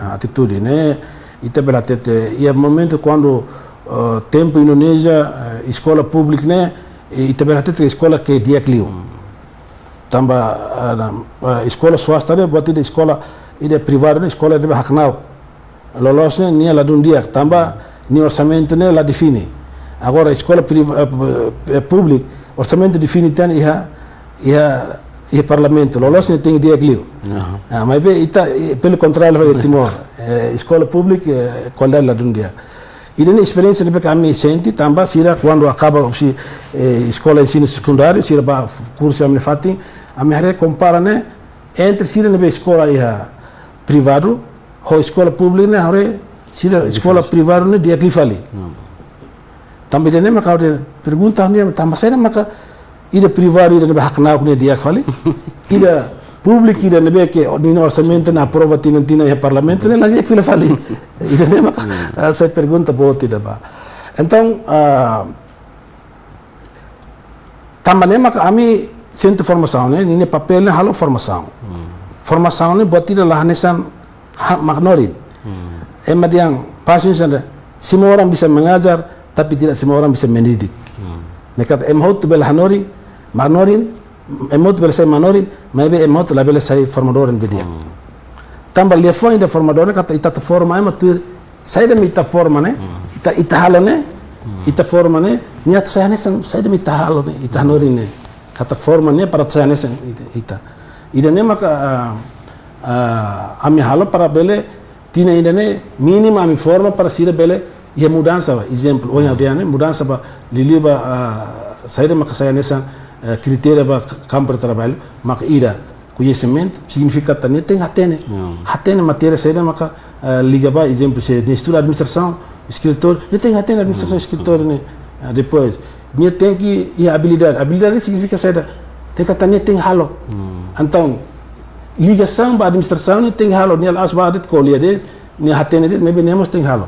Ah, atitude, ne'e, ita bele hatete, iha momentu kuandu, eh, tempu Indonézia, eh, eskola públika ne'e, eh, ita bele hatete eskola ke di'ak liu. Tanba, eh, na, eh, eskola swasta ne'e, buat ida eskola, ida privadu ne'e, eskola ne'ebé haknauk. Loloos ne'e, nia ladún di'ak, tanba nia orsamentu ne'e la define. Agora, eskola priva-, eh, eh, públika, orsamentu define tiha ona iha, iha, iha parlamentu. Loloos ne'e tenke di'ak liu. Ah, maibé ita, eh, pelo kontráriu, iha Timor, eh, eskola públika, eh, kualidade ladún di'ak. Ida-ne'e esperiénsia ne'ebé ke ami sente, tanba sira kuandu akaba husi, eh, eskola ensinu sekundáriu, sira ba f-, kursu ami-nia fatin, ami haree kompara ne'e, entre sira ne'ebé eskola iha privadu, ho eskola públika ne'e, haree sira eskola privadu ne'e di'ak liu fali. Tanba ida-ne'e maka ha'u dehan, pergunta ha'u-nia, tanba saida maka ida privadu ida ne'ebé haknauk ne'e di'ak fali. Ida públika ida ne'ebé ke nia orsamentu ne'e aprova tinan-tinan iha parlamentu ne'e la di'ak fila fali. Ida-ne'e maka, ah, sai pergunta boot ida ba. Entaun, ah, tanba ne'e maka ami sentru formasaun ne'e, ninia papél ne'e halo formasaun. Formasaun ne'e buat ida la hanesan ha-, mak hanorin. Ema dehan, pasin sanda, semua orang bisa mengajar, tapi tidak semua orang bisa mendidik. Ne'e katak ema hotu bele hanorin, mak hanorin, ema hotu bele sai mak hanorin, maibé ema hotu labele sai formadór ne'ebé di'ak. Tanba liafuan ida formadór ne'e katak ita atu forma ema tuir saida mak ita forma ne'e, ita, ita halo ne'e, ita forma ne'e, nia atu sai hanesan saida mak ita halo ne'e, ita hanorin ne'e. Katak forma ne'e para atu sai hanesan ita, ita. Ida-ne'e maka, ah, ah, ami halo para bele, tinan ida-ne'e, mínimu ami forma para sira bele iha mudansa ba. Ezemplu, ohin ha'u dehan ne'e, mudansa ba, liuliu ba, ah, saida maka sai hanesan, eh, kritéria ba k-, kampu de traballu, maka ida, koñesimentu, signifika katak nia tenke hatene. Hatene matéria saida maka, eh, liga ba, ezemplu, se nia estuda administrasaun, eskritóriu, nia tenke hatene administrasaun eskritóriu ne'e. Ah, depois, nia tenke iha abilidade. Abilidade signifika saida? Tenke katak nia tenke halo. Entaun, ligasaun ba administrasaun nia tenke halo, nia la'ós ba de'it ko'alia de'it, nia hatene de'it, maibé nia mós tenke halo.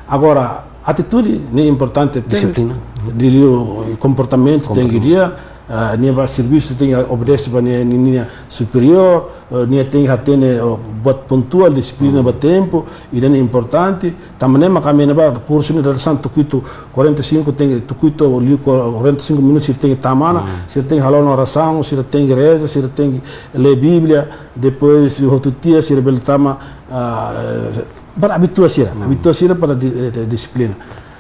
Agora, atitude ne'e importante, tenke, disiplina, liuliu komportamentu tenke di'ak, ah, nia ba servisu tenke obedese ba nia, nia, nia superiór, eh, nia tenke hatene, eh, buat pontuál, disiplina ba tempu, ida-ne'e importante. Tanba ne'e maka ami iha ne'ebá kursu ne'e durasaun tuku hitu, quarenta e cinco tenke, tuku hitu liu quarenta e cinco minutos sira tenke tama ona, sira tenke hala'o ona orasaun, sira tenke reza, sira tenke lee Bíblia, depois hotu tiha sira bele tama, ah, eh, para abitua sira, abitua sira para di-, eh, disiplina.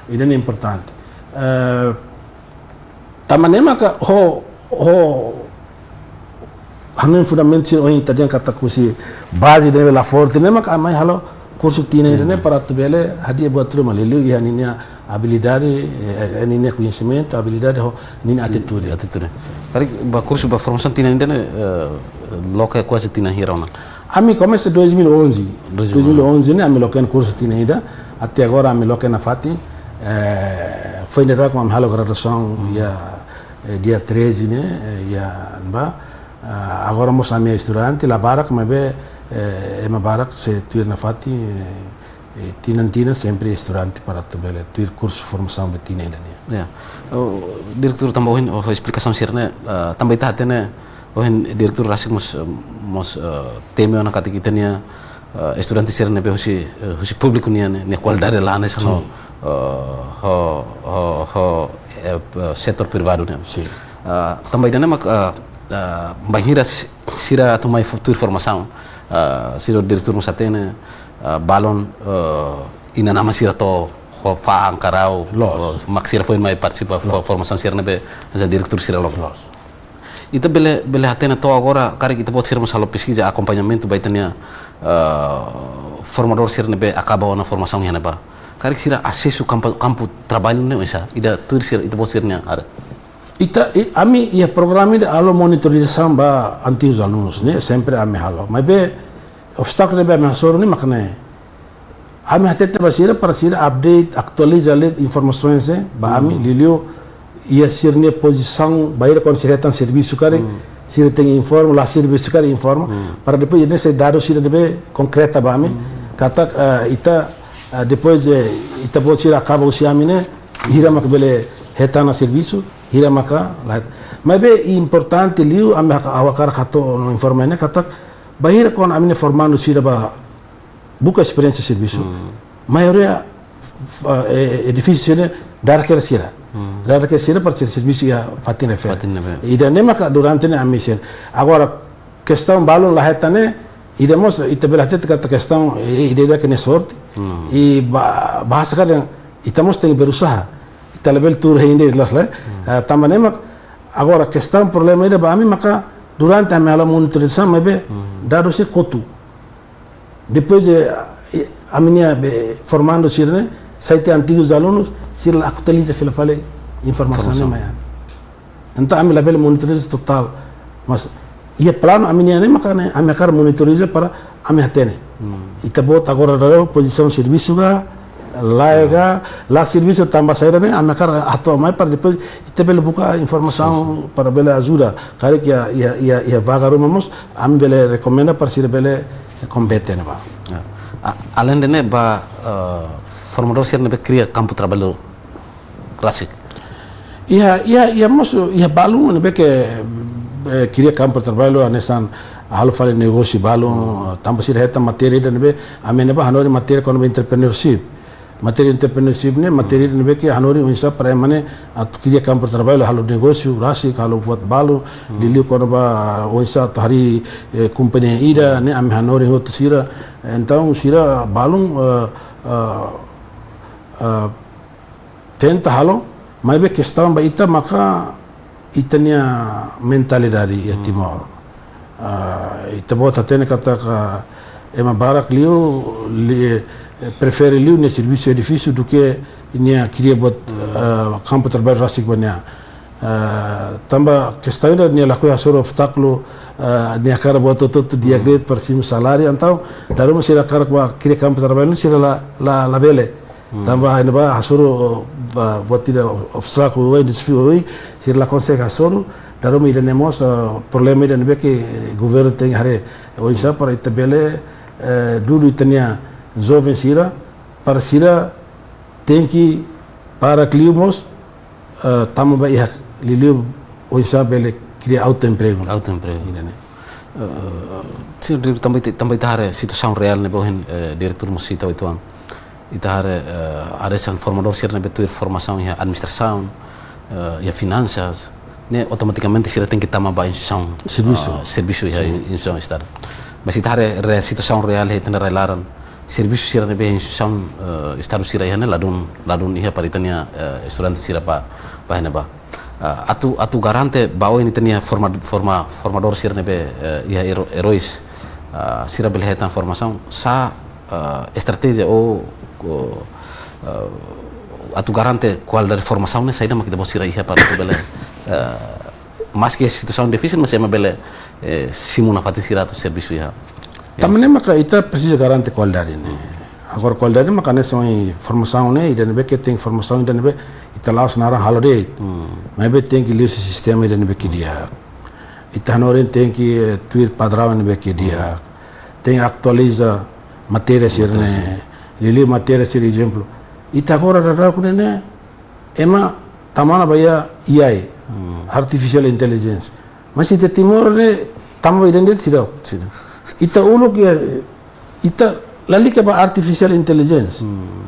Ida-ne'e importante. Eh, tanba ne'e maka ho, ho, hanoin fundamentu sira ohin ita dehan katak husi baze ida-ne'e la forte, ne'e maka ami halo kursu tinan ida-ne'e para atu bele hadi'a buat ruma, liuliu iha ninia abilidade, eh, eh, ninia koñesimentu, abilidade ho ninia atitude. Atitude. Karik ba kursu ba formasaun tinan ida-ne'e, eh, loke kuaze tinan hira ona? Ami komesa dois mil e onze. Dois mil e onze. Dois mil e onze ne'e ami loke kursu tinan ida. Até agora ami loke nafatin. Eh, foin daudauk ami halo graduasaun iha, eh, dia treze ne'e, eh, iha ne'ebá. Ah, agora mós ami estudante, la barak, maibé, eh, ema barak sei tuir nafatin, eh, eh, tinan-tinan sempre estudante para atu bele tuir kursu formasaun ba tinan ida-ne'e. Ya. Oh, diretór, tanba ohin, oh, esplikasaun sira-ne'e, ah, tanba ita hatene, ohin diretór rasik mós, eh, mós, eh, temi ona katak ita-nia, eh, estudante sira ne'ebé husi, eh, husi públiku nian ne'e, nia kualidade la hanesan ho, eh, ho, ho, ho, eh, eh, setór privadu ne'e. Sin. Ah, tanba ida-ne'e mak, ah, ah, bainhira si-, sira atu mai fo-, tuir formasaun, ah, sira diretór mós hatene, ah, balun, eh, inan-aman sira to'o ho fa'an karau, loos, eh, mak sira foin mai partisipa fo-, loos, formasaun sira ne'ebé hanesan diretór sira loke. Loos. Ita bele, bele hatene to'o agora, karik ita-boot sira mós halo peskiza, akompañamentu ba ita-nia, eh, formadór sira ne'ebé akaba ona formasaun iha ne'ebá. Karik sira asesu kampu, kampu traballu ne'e oinsá? Ida tuir sira, ita-boot sira-nia área. Ita, i-, ami iha programa ida halo monitorizasaun ba antigus alunus ne'e, sempre ami halo. Maibé obstákulu ne'ebé ami hasoru ne'e mak ne'e. Ami hatete ba sira para sira update, atualiza de'it informasaun ne'e ba ami, liuliu iha sira-nia pozisaun, bainhira kuandu sira hetan servisu karik, sira tenke informa, la servisu karik informa, para depois ne'e sai dadus sira ne'ebé konkreta ba ami. Katak, eh, ita, eh, depois, eh, ita-boot sira akaba husi ami ne'e, hira mak bele hetan ona servisu, hira maka la. Maibé importante liu, ami hak-, ha'u hakarak hato'o no informa ne'e katak, bainhira kuandu ami-nia formandu sira bá buka esperiénsia servisu. Maioria, f-, eh, eh, difísil sira, dada kedas sira. Dada kedas sira para sira servisu iha fatin refere. Fatin refere. Ida-ne'e maka durante ne'e ami sira. Agora, kestaun balun la hetan ne'e, ida mós, ita bele hatete katak kestaun, eh, ida-idak nia sorte. I ba-, bahasa kadang, ita mós tenke berusaha. Ita labele tuur hein de'it, jelas lah. Eh, tanba ne'e mak, agora kestaun problema ida ba ami maka durante ami halo monitorizasaun maibé dadus sei kotu. Depois de, eh, ami-nia be formandu sira-ne'e, sai tiha antigus alunus, sira la atualiza fila fali informasaun ne'e. Informasaun. Mai an. Entaun ami labele monitoriza totál. Mas iha planu ami-nian ne'e maka ne'e, ami hakarak monitoriza para ami hatene. Ita-boot agora daudaun pozisaun servisu ka, lae ka, la servisu tanba saida ne'e, ami hakarak hato'o mai para depois ita bele buka informasaun para bele ajuda. Karik iha, iha, iha, iha vaga ruma mós, ami bele rekomenda para sira bele kompete ne'ebá. Ya. A-, aleinde ne'e ba, eh, formadór sira ne'ebé kria kampu traballu rasik. Iha, iha, iha mós, iha balun ne'ebé ke, eh, kria kampu traballu hanesan halo fali negósiu balun, tanba sira hetan matéria ida ne'ebé, ami ne'ebá hanorin matéria kona-ba entrepreneurship. Matéria entrepreneurship ne'e, matéria ne'ebé ke hanorin oinsá para ema ne'e atu kria kampu traballu, halo negósiu rasik, halo buat balun, liuliu kona-ba oinsá atu harii, eh, kompañia ida, ne'e ami hanorin hotu sira. Entaun sira balun, eh, eh, eh, tenta halo, maibé kestaun ba ita maka ita-nia mentalidade iha Timor. Ah, ita-boot hatene katak ema barak liu, li-, prefere liu nia servisu iha edifísiu duké nia kria buat, ah, kampu traballu rasik ba nia. Ah, tanba kestaun ida nia lakohi hasoru obstákulu, ah, nia hakarak buat hotu-hotu di'ak de'it para simu saláriu, entaun dala ruma sira hakarak bá kria kampu traballu sira la, la, labele. Tanba iha ne'ebá hasoru, ba, buat ida obstákulu oioin, dezafiu oioin, sira la konsege hasoru, dala ruma ida-ne'e mós, ah, problema ida ne'ebé ke governu tenke haree oinsá para ita bele, eh, dudu ita-nia joven sira, para sira tenke para liu mós, eh, tama ba iha liuliu oinsá bele kria autoempregu. Autoempregu. Ida-ne'e. Eh, señór diretór, tanba ita, tanba ita haree situasaun reál ne'ebé ohin, eh, diretór mós sita uitoan. Ita haree, eh, hanesan formadór sira ne'ebé tuir formasaun iha administrasaun, eh, iha finansas, ne'e automatikamente sira tenke tama ba instituisaun, servisu. Ah, servisu iha instituisaun Estadu. Mas ita haree, haree situasaun reál iha ita-nia rai-laran, servisu sira ne'ebé instituisaun, eh, estadu sira iha ne'e ladún, ladún iha para ita-nia, eh, estudante sira ba, ba iha ne'ebá. Ah, atu, atu garante ba oin ita-nia forma-, forma-, formadór sira ne'ebé, eh, iha ero-, eróis, ah, sira bele hetan formasaun, sá, ah, estratéjia ou, ou, ah, atu garante kualidade formasaun ne'e saida mak ita-boot sira iha para atu bele, eh, maski situasaun difisil, mas ema bele, eh, simu nafatin sira atu servisu iha. Tanba ne'e maka ita presiza garante kualidade ne'e. Agora kualidade maka ne'e soin formasaun ne'e, ida ne'ebé ke tenke formasaun ida ne'ebé ita la'ós naran halo de'it. Hmm. Maibé tenke liuhusi sistema ida ne'ebé ke di'ak. Ita hanorin tenke, eh, tuir padraun ne'ebé ke di'ak. Tenke atualiza matéria sira ne'e. Matéria sira. Liuliu matéria sira, ezemplu. Ita agora daudaun ne'e, ema tama ona ba iha A I, Hmm. Artificial Intelligence. Mas ita Timor ne'e tama ba ida-ne'e seidauk. Seidauk. Ita uluk iha, ita lalika ba Artificial Intelligence. Hmm.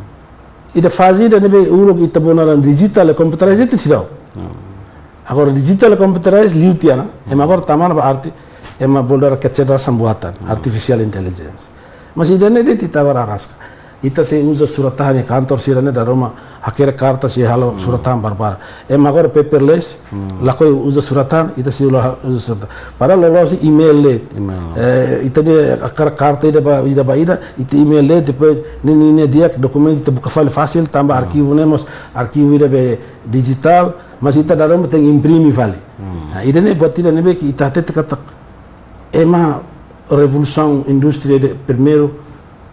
Ida faze ida ne'ebé uluk ita bolu naran digital e computerized ita seidauk. Hmm. Agora digital e computerized liu tiha ona, ema agora tama ona ba arti, ema bolu naran kecerdasan buatan, Hmm. Artificial Intelligence. Mas ida-ne'e de'it ita agora araska. Ita sei uza surat-tahan iha kantor sira ne'e dala ruma hakerek karta sei halo Hmm. surat-tahan barbarak. Ema agora paperless, Hmm. lakohi uza surat-tahan, ita sei la uza surat-tahan. Padahal loloos email de'it. Email. Eh, ita-nia hakarak karta ida ba, ida ba ida, ita email de'it, depois ninia, ninia di'ak dokumentu ita buka fali fasil, tanba Hmm. arkivu ne'e mós arkivu ida be dijitál, mas ita dala ruma tenke imprime fali. Hmm. Nah, ida-ne'e buat ida ne'ebé ke ita hatete katak ema revolusaun indústria de primeiru,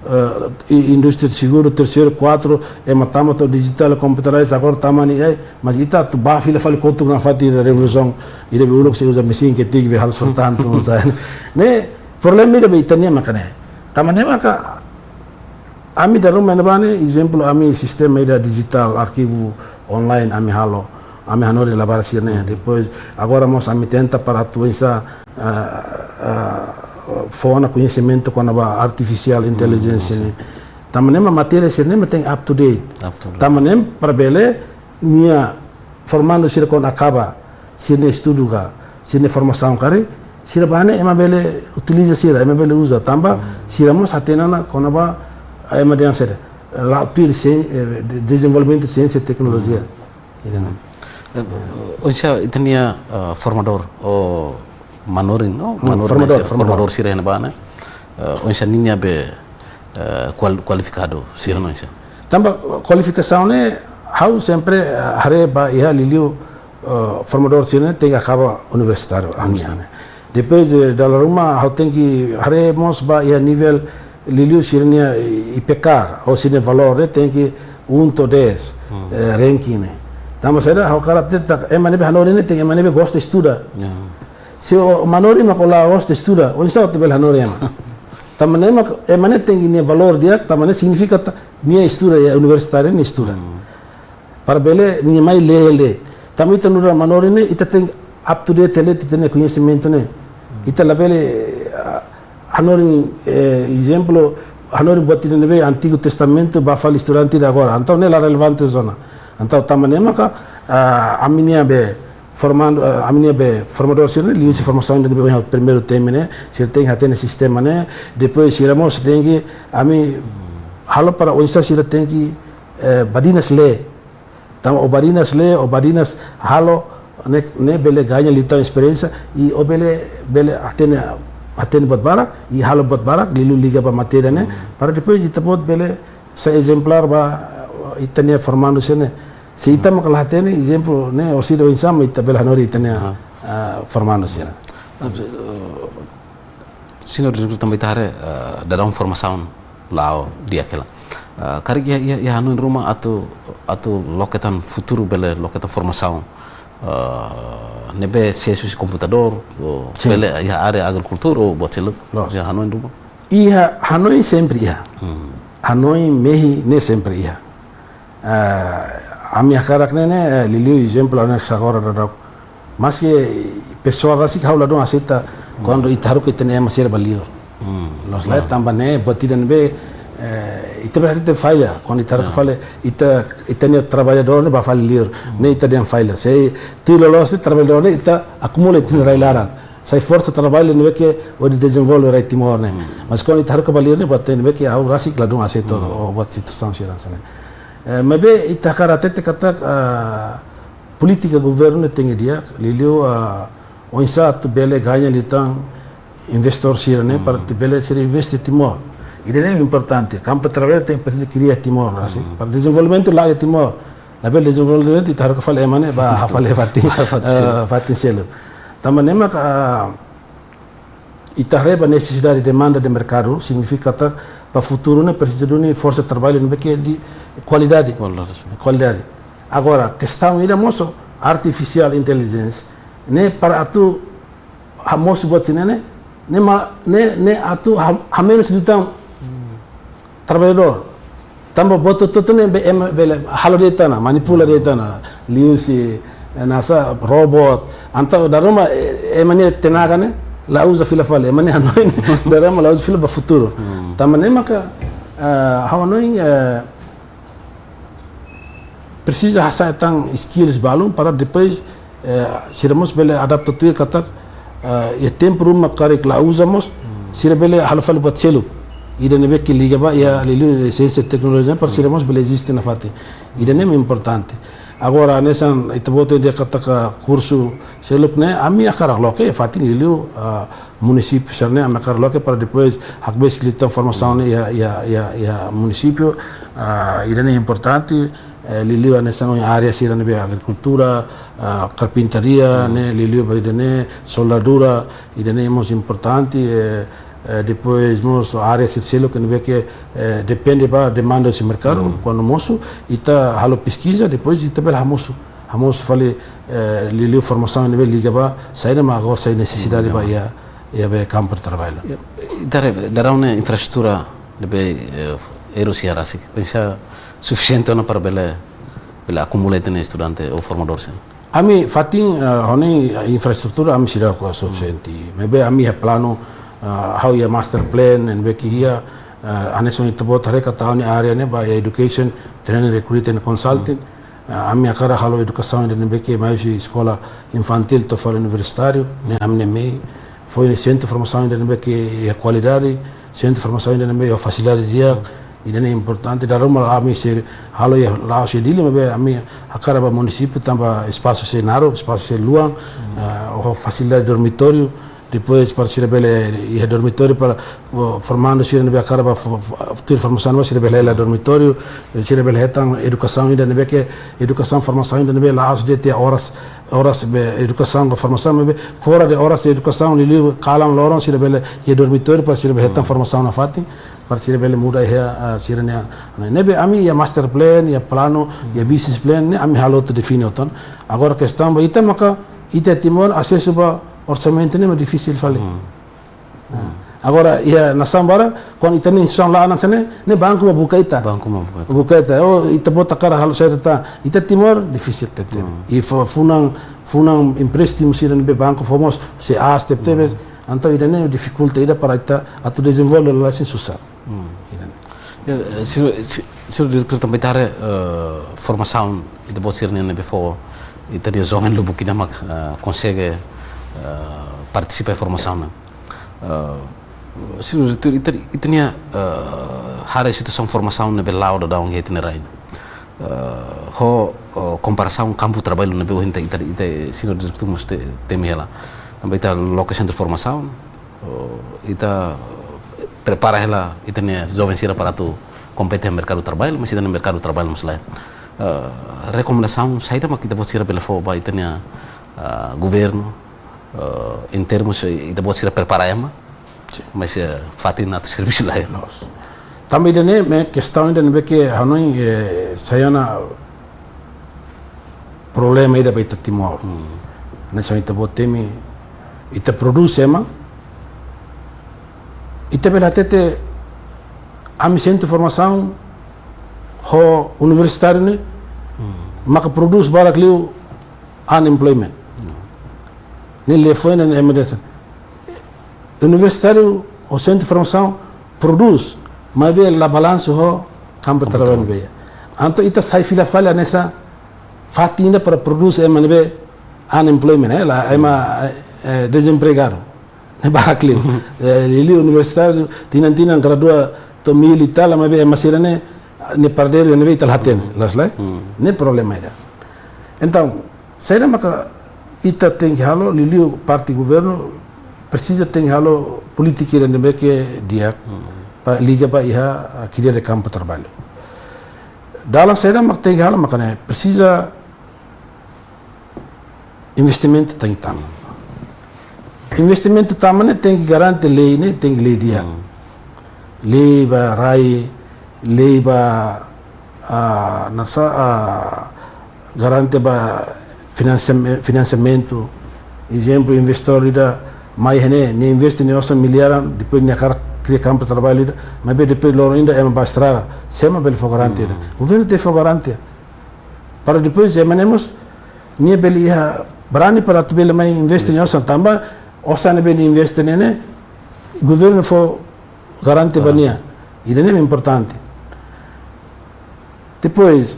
eh, i-, indústria de segundu, terseiru, kuartu, ema tama to'o digital, computerized, agora tama ona A I, mas ita atu bá fila fali kotuk nafatin revolusaun, ida be uluk sei uza mesin ketik be halo surat-tahan tun sá. Ne'e, problema ida be ita-nian maka ne'e. Tanba ne'e maka, ami dala ruma iha ne'ebá ne'e, ezemplu, ami sistema ida dijitál, arkivu online, ami halo, ami hanorin labarik sira ne'e. Hmm. Depois, agora mós ami tenta para atu oinsá, ah, ah, fó ona koñesimentu kona-ba artificial intelligence Hmm, ne'e. Tanba ne'e mak matéria sira ne'e mak tenke up to date. Up to date. Tanba ne'e para bele nia formandu sira kuandu akaba sira-nia estudu ka, sira-nia formasaun karik, sira bá ne'e ema bele utiliza sira, ema bele uza. Tanba Hmm. sira mós hatene ona kona-ba, eh, ema dehan saida, la'o tuir sien-, eh, de-, dezenvolvimentu siénsia teknolojia. Hmm. Ida-ne'e. Eh, oinsá ita-nia, eh, formadór, ou manorin, no? Hmm, Manorin formadór, sira, formadór. Formadór sira iha ne'ebá ne'e. Eh, oinsá ninia be, eh, kual-, kualifikadu sira Sin. Oinsá. Tanba kualifikasaun ne'e, ha'u sempre, eh, haree ba iha liuliu, eh, formadór sira ne'e tenke akaba universitáriu, Universitáriu. Ami ne'e. Depois, eh, dala ruma, ha'u tenke haree mós ba iha nivel liuliu sira-nia I P K, ou sira-nia valór ne'e tenke um to'o dez, Hmm. eh, ranking ne'e. Tanba saida, ha'u hakarak hatete katak ema ne'ebé hanorin ne'e tenke ema ne'ebé gosta estuda. Ya. Se o manorin mak la gosta estuda, oinsá atu bele hanorin ema. Tanba ne'e mak ema ne'e tenke nia valór di'ak, tanba ne'e signifika katak nia estuda, iha universitáriu nia estuda. Hmm. Para bele nia mai lee, lee. Tanba ita nu'udar manorin ne'e, ita tenke up to date hela ita-nia koñesimentu ne'e. Hmm. Ita labele, ah, hanorin, eh, ezemplu, hanorin buat ida ne'ebé Antigu Testamentu bá fali estudante ida agora. Entaun ne'e la relevante ona. Entaun tanba ne'e maka, ah, ami-nia be formandu, eh, ami-nia be formadór sira ne'e, liuhusi formasaun ida ne'ebé ohin primeiru temi ne'e, sira tenke hatene sistema ne'e, depois sira mós tenke, ami halo para oinsá sira tenke, eh, badinas lee. Tanba o badinas lee, o badinas halo, ne'e, ne'e bele gaña liután esperiénsia, i o bele, bele hatene, hatene buat barak, i halo buat barak, liuliu liga ba matéria ne'e, Hmm. para depois ita-boot bele sai ezemplár ba, eh, ita-nia formandu sira ne'e. Se ita mak la hatene, ezemplu, ne'e, orsida oinsá mak ita bele hanorin ita-nia, Aha. ah, formandu sira. Ah, eh, Señór Diretór, tanba ita haree, eh, daudaun formasaun la'o di'ak hela. Eh, karik iha, iha, iha hanoin ruma atu, atu loke tan futuru bele loke tan formasaun, eh, ne'ebé sees husi komputadór, ou Sin. bele iha área agrikultura ou buat seluk. Loos. Iha hanoin ruma? Iha hanoin sempre iha. Hmm. Hanoin mehi ne'e sempre iha. Eh, ami hakarak ne'e, ne'e, eh, liuliu ezemplu, ami agora daudaun. Maski pesoál rasik ha'u ladún aseita Hmm. kuandu ita haruka ita-nia ema sira bá liur. Hmm. Loos, Klaru. tanba ne'e, buat ida ne'ebé, eh, ita berarti ita falla, kuandu ita haruka Ya. falla, ita, ita-nia traballadór ne'e bá fali liur. Hmm. Ne'e ita dehan falla. Se tuir loloos ne'e traballadór ne'e ita akumula ita-nia rai-laran. sai forsa traballu ne'ebé ke hodi dezenvolve rai Timor ne'e. Hmm. Mas kuandu ita haruka ba liur ne'e, buat ne'ebé ke ha'u rasik ladún aseita, hmm, o buat situasaun sira hanesan ne'e. Eh, maibé ita hakarak hatete katak, ah, polítika governu ne'e tenke di'ak, liuliu, ah, oinsá atu bele gaña liután investór sira ne'e, hmm, para atu bele sira investe Timor. Ida-ne'e importante. Kampu traballu tenke presiza kria Timor, asin. Hmm. Para dezenvolvimentu la'o iha Timor. Labele dezenvolvimentu ita haruka fali ema ne'e ba fali fatin, ba fatin, eh, seluk. Fatin seluk. Tanba ne'e mak, ah, ita haree ba nesesidade, demanda de merkadu, signifika katak ba futuru ne'e presiza duni forsa traballu ne'ebé ke de kualidade. Kualidade. Kualidade. Agora, kestaun ida mós, artificial intelligence ne'e para atu hamosu buat sira-ne'e, ne'e ma-, ne'e, ne'e atu ha-, hamenus liután traballadór. Tanba buat hotu-hotu ne'e be-, ema bele halo de'it ona, manipula de'it ona, liuhusi, eh, hanesan robot, entaun dala ruma, eh, ema nia tenaga ne'e la uza fila fali, ema nia hanoin ne'e dala ruma la uza fila ba futuru. Hmm. Tanba ne'e maka, eh, ha'u hanoin, eh, presiza hasa'e tan skills balun para depois, eh, sira mós bele adapta tuir katak, eh, iha tempu ruma karik la uza mós, hmm, sira bele halo fali buat seluk. Ida ne'ebé ke liga ba iha liuliu siénsia teknolojia para sira mós bele eziste nafatin. Ida-ne'e importante. Agora, hanesan ita-boot dehan katak kursu seluk ne'e, ami hakarak loke iha fatin liuliu, ah, munisípiu sira-ne'e, ami hakarak loke para depois hakbesik liután formasaun ne'e iha, iha, iha, iha munisípiu, ah, ida-ne'e importante, eh, liuliu hanesan ohin área sira ne'ebé agrikultura, ah, karpintaria, hmm, ne'e, liuliu ba ida-ne'e, soldadura, ida-ne'e mós importante, eh, eh, depois mós área sira seluk ne'ebé ke, eh, depende ba demanda husi merkadu, hmm, kuandu mosu, ita halo peskiza, depois ita bele hamosu, hamosu fali, eh, liuliu formasaun ne'ebé liga ba saida mak agora sai nesesidade, hmm, ba iha, iha be kampu traballu. Ya, ita haree, dadaun ne'e infraestrutura ne'ebé, eh, erusi rasik. Pensa sufisiente ona para bele, bele akumula ita-nia estudante ou formadór sira? Ami fatin, eh, ha'u hanoin infraestrutura ami seidauk sufisiente. Hmm. Maibé ami iha planu, eh, ha'u iha master plan, ne'ebé ke iha, eh, hanesan ita-boot haree katak ha'u-nia área ne'e ba iha education, training, recruitment, consulting. Hmm. Ah, ami hakarak halo edukasaun ida ne'ebé ke mai husi eskola infantíl to'o fali universitáriu, ne'e ami-nia mehi. Fó sentru formasaun ida ne'ebé ke iha kualidade, sentru formasaun ida ne'ebé iha fasilidade di'ak, ida-ne'e importante. Dala ruma ami sei halo iha la'ós iha Dili, maibé ami hakarak ba munisípiu tanba espasu sei naruk, espasu sei luan, ah, ho fasilidade dormitóriu, depois para sira bele iha dormitóriu para, oh, formandu sira ne'ebé hakarak ba fo-, fo-, tuir formasaun ba sira bele hela dormitóriu, sira bele hetan edukasaun ida ne'ebé ke, edukasaun formasaun ida ne'ebé la'ós de'it iha oras, oras be edukasaun ka formasaun, maibé fora de oras de edukasaun, liuliu kalan loron sira bele iha dormitóriu para sira bele hetan, hmm, formasaun nafatin, para sira bele muda iha, ah, sira-nia, ne'ebé ami iha master plan, iha planu, iha business plan, ne'e ami halo hotu, define hotu ona. Agora kestaun ba ita maka, ita Timor asesu ba orsamentu ne'e mak difisil fali. Hmm. Ah. Agora, iha nasaun barak, kuandu ita-nia instituisaun la'o hanesan ne'e, ne'e banku mak buka ita. Banku mak buka ita. Buka ita. Oh, ita-boot hakarak halo saida tan. Ita Timor, difisil tebes. Hmm. I fo-, funan, funan empréstimu sira ne'ebé banku fó mós, sei aas tebetebes. Hmm. Entaun ida-ne'e difikulta ida para ita atu dezenvolve lalais ne'e susar. Hmm. Ida-ne'e. Ya, eh, señór, se-, señór diretór, tanba ita haree, eh, formasaun, ita-boot sira-nian ne'ebé fó, ita-nia joven lubuk ida mak, eh, konsege, eh, partisipa iha formasaun ne'e. Eh, señór diretór, ita, ita-nia, eh, haree situasaun formasaun ne'ebé la'o daudaun iha ita-nia rai ne'e. Eh, ho, eh, komparasaun kampu traballu ne'ebé ohin ita, ita, ita, señór diretór mós te-, temi hela. Tanba ita loke sentru formasaun, eh, ita prepara hela ita-nia joven sira para atu kompete iha merkadu traballu, mas ita-nia merkadu traballu mós lae. Eh, rekomendasaun saida mak ita-boot sira bele fó ba ita-nia, eh, governu, eh, em termos, eh, ita-boot sira prepara ema, sin, mas, eh, fatin atu servisu lae. Loos. Tanba ida-ne'e mak kestaun ida ne'ebé ke ha'u hanoin, eh, sai ona problema ida ba ita Timor. Hmm. Hanesan ita-boot temi, ita prodús ema, ita bele hatete ami sentru formasaun ho universitáriu ne'e, hmm, maka prodús barak liu unemployment. Hmm. Ne'e liafuan ne'e ema dehan hanesan universitáriu ho sentru formasaun prodús, maibé la balansu ho kampu traballu ne'ebé iha. Entaun ita sai fila fali hanesan fatin ida para prodús ema ne'ebé unemployment, eh, la, ema, eh, eh, dezempregadu. Ne'e barak liu. Eh, liuliu universitáriu, tinan-tinan gradua to'o mil e tal, maibé ema sira-ne'e, ne'e pardeiru, ne'ebé ita la hatene, loos ka lae? Ne'e problema ida. Entaun, saida maka ita tenke halo, liuliu parte governu, presiza tenke halo polítika ida ne'ebé ke di'ak, ba liga ba iha, ah, kria de kampu traballu. Dalan saida mak tenke halo, maka ne'e, presiza investimentu tenke tama. Investimentu tama ne'e tenke garante lei ne'e, tenke lei di'ak. Lei ba rai, lei ba, ah, nasa, ah, garante ba finansiam-, finansiamentu. Ezemplu, investidór ida mai iha ne'e, nia investe nia osan miliaran, depois nia hakarak kria kampu traballu ida, maibé depois loron ida ema bá estraga. Sé mak bele fó garantia ida? Governu tenke fó garantia. Para depois ema ne'e mós, nia bele iha brani para atu bele mai investe nia osan tanba, osan ne'ebé nia investe ne'e, governu fó garante ba nia. Ida-ne'e importante. Depois,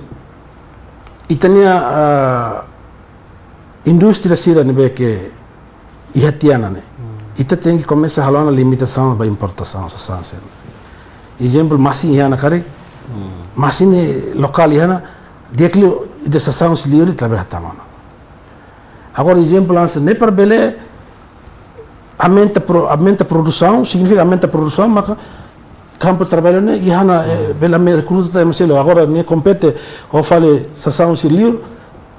ita-nia, ah, indústria sira ne'ebé ke iha tiha ona ne'e. Ita tenke komesa halo ona limitasaun ba importasaun, sasán sira. Ezemplu, masin iha ona karik, masin ne'e lokál iha ona, di'ak liu ida sasán husi liur ita labele hatama ona. Agora, ezemplu, hanesan ne'e para bele aumenta pro-, aumenta produsaun, signifika aumenta produsaun, maka kampu traballu ne'e iha ona, eh, bele ame rekruta ema seluk. Agora, ne'e kompete ho fali sasán husi liur,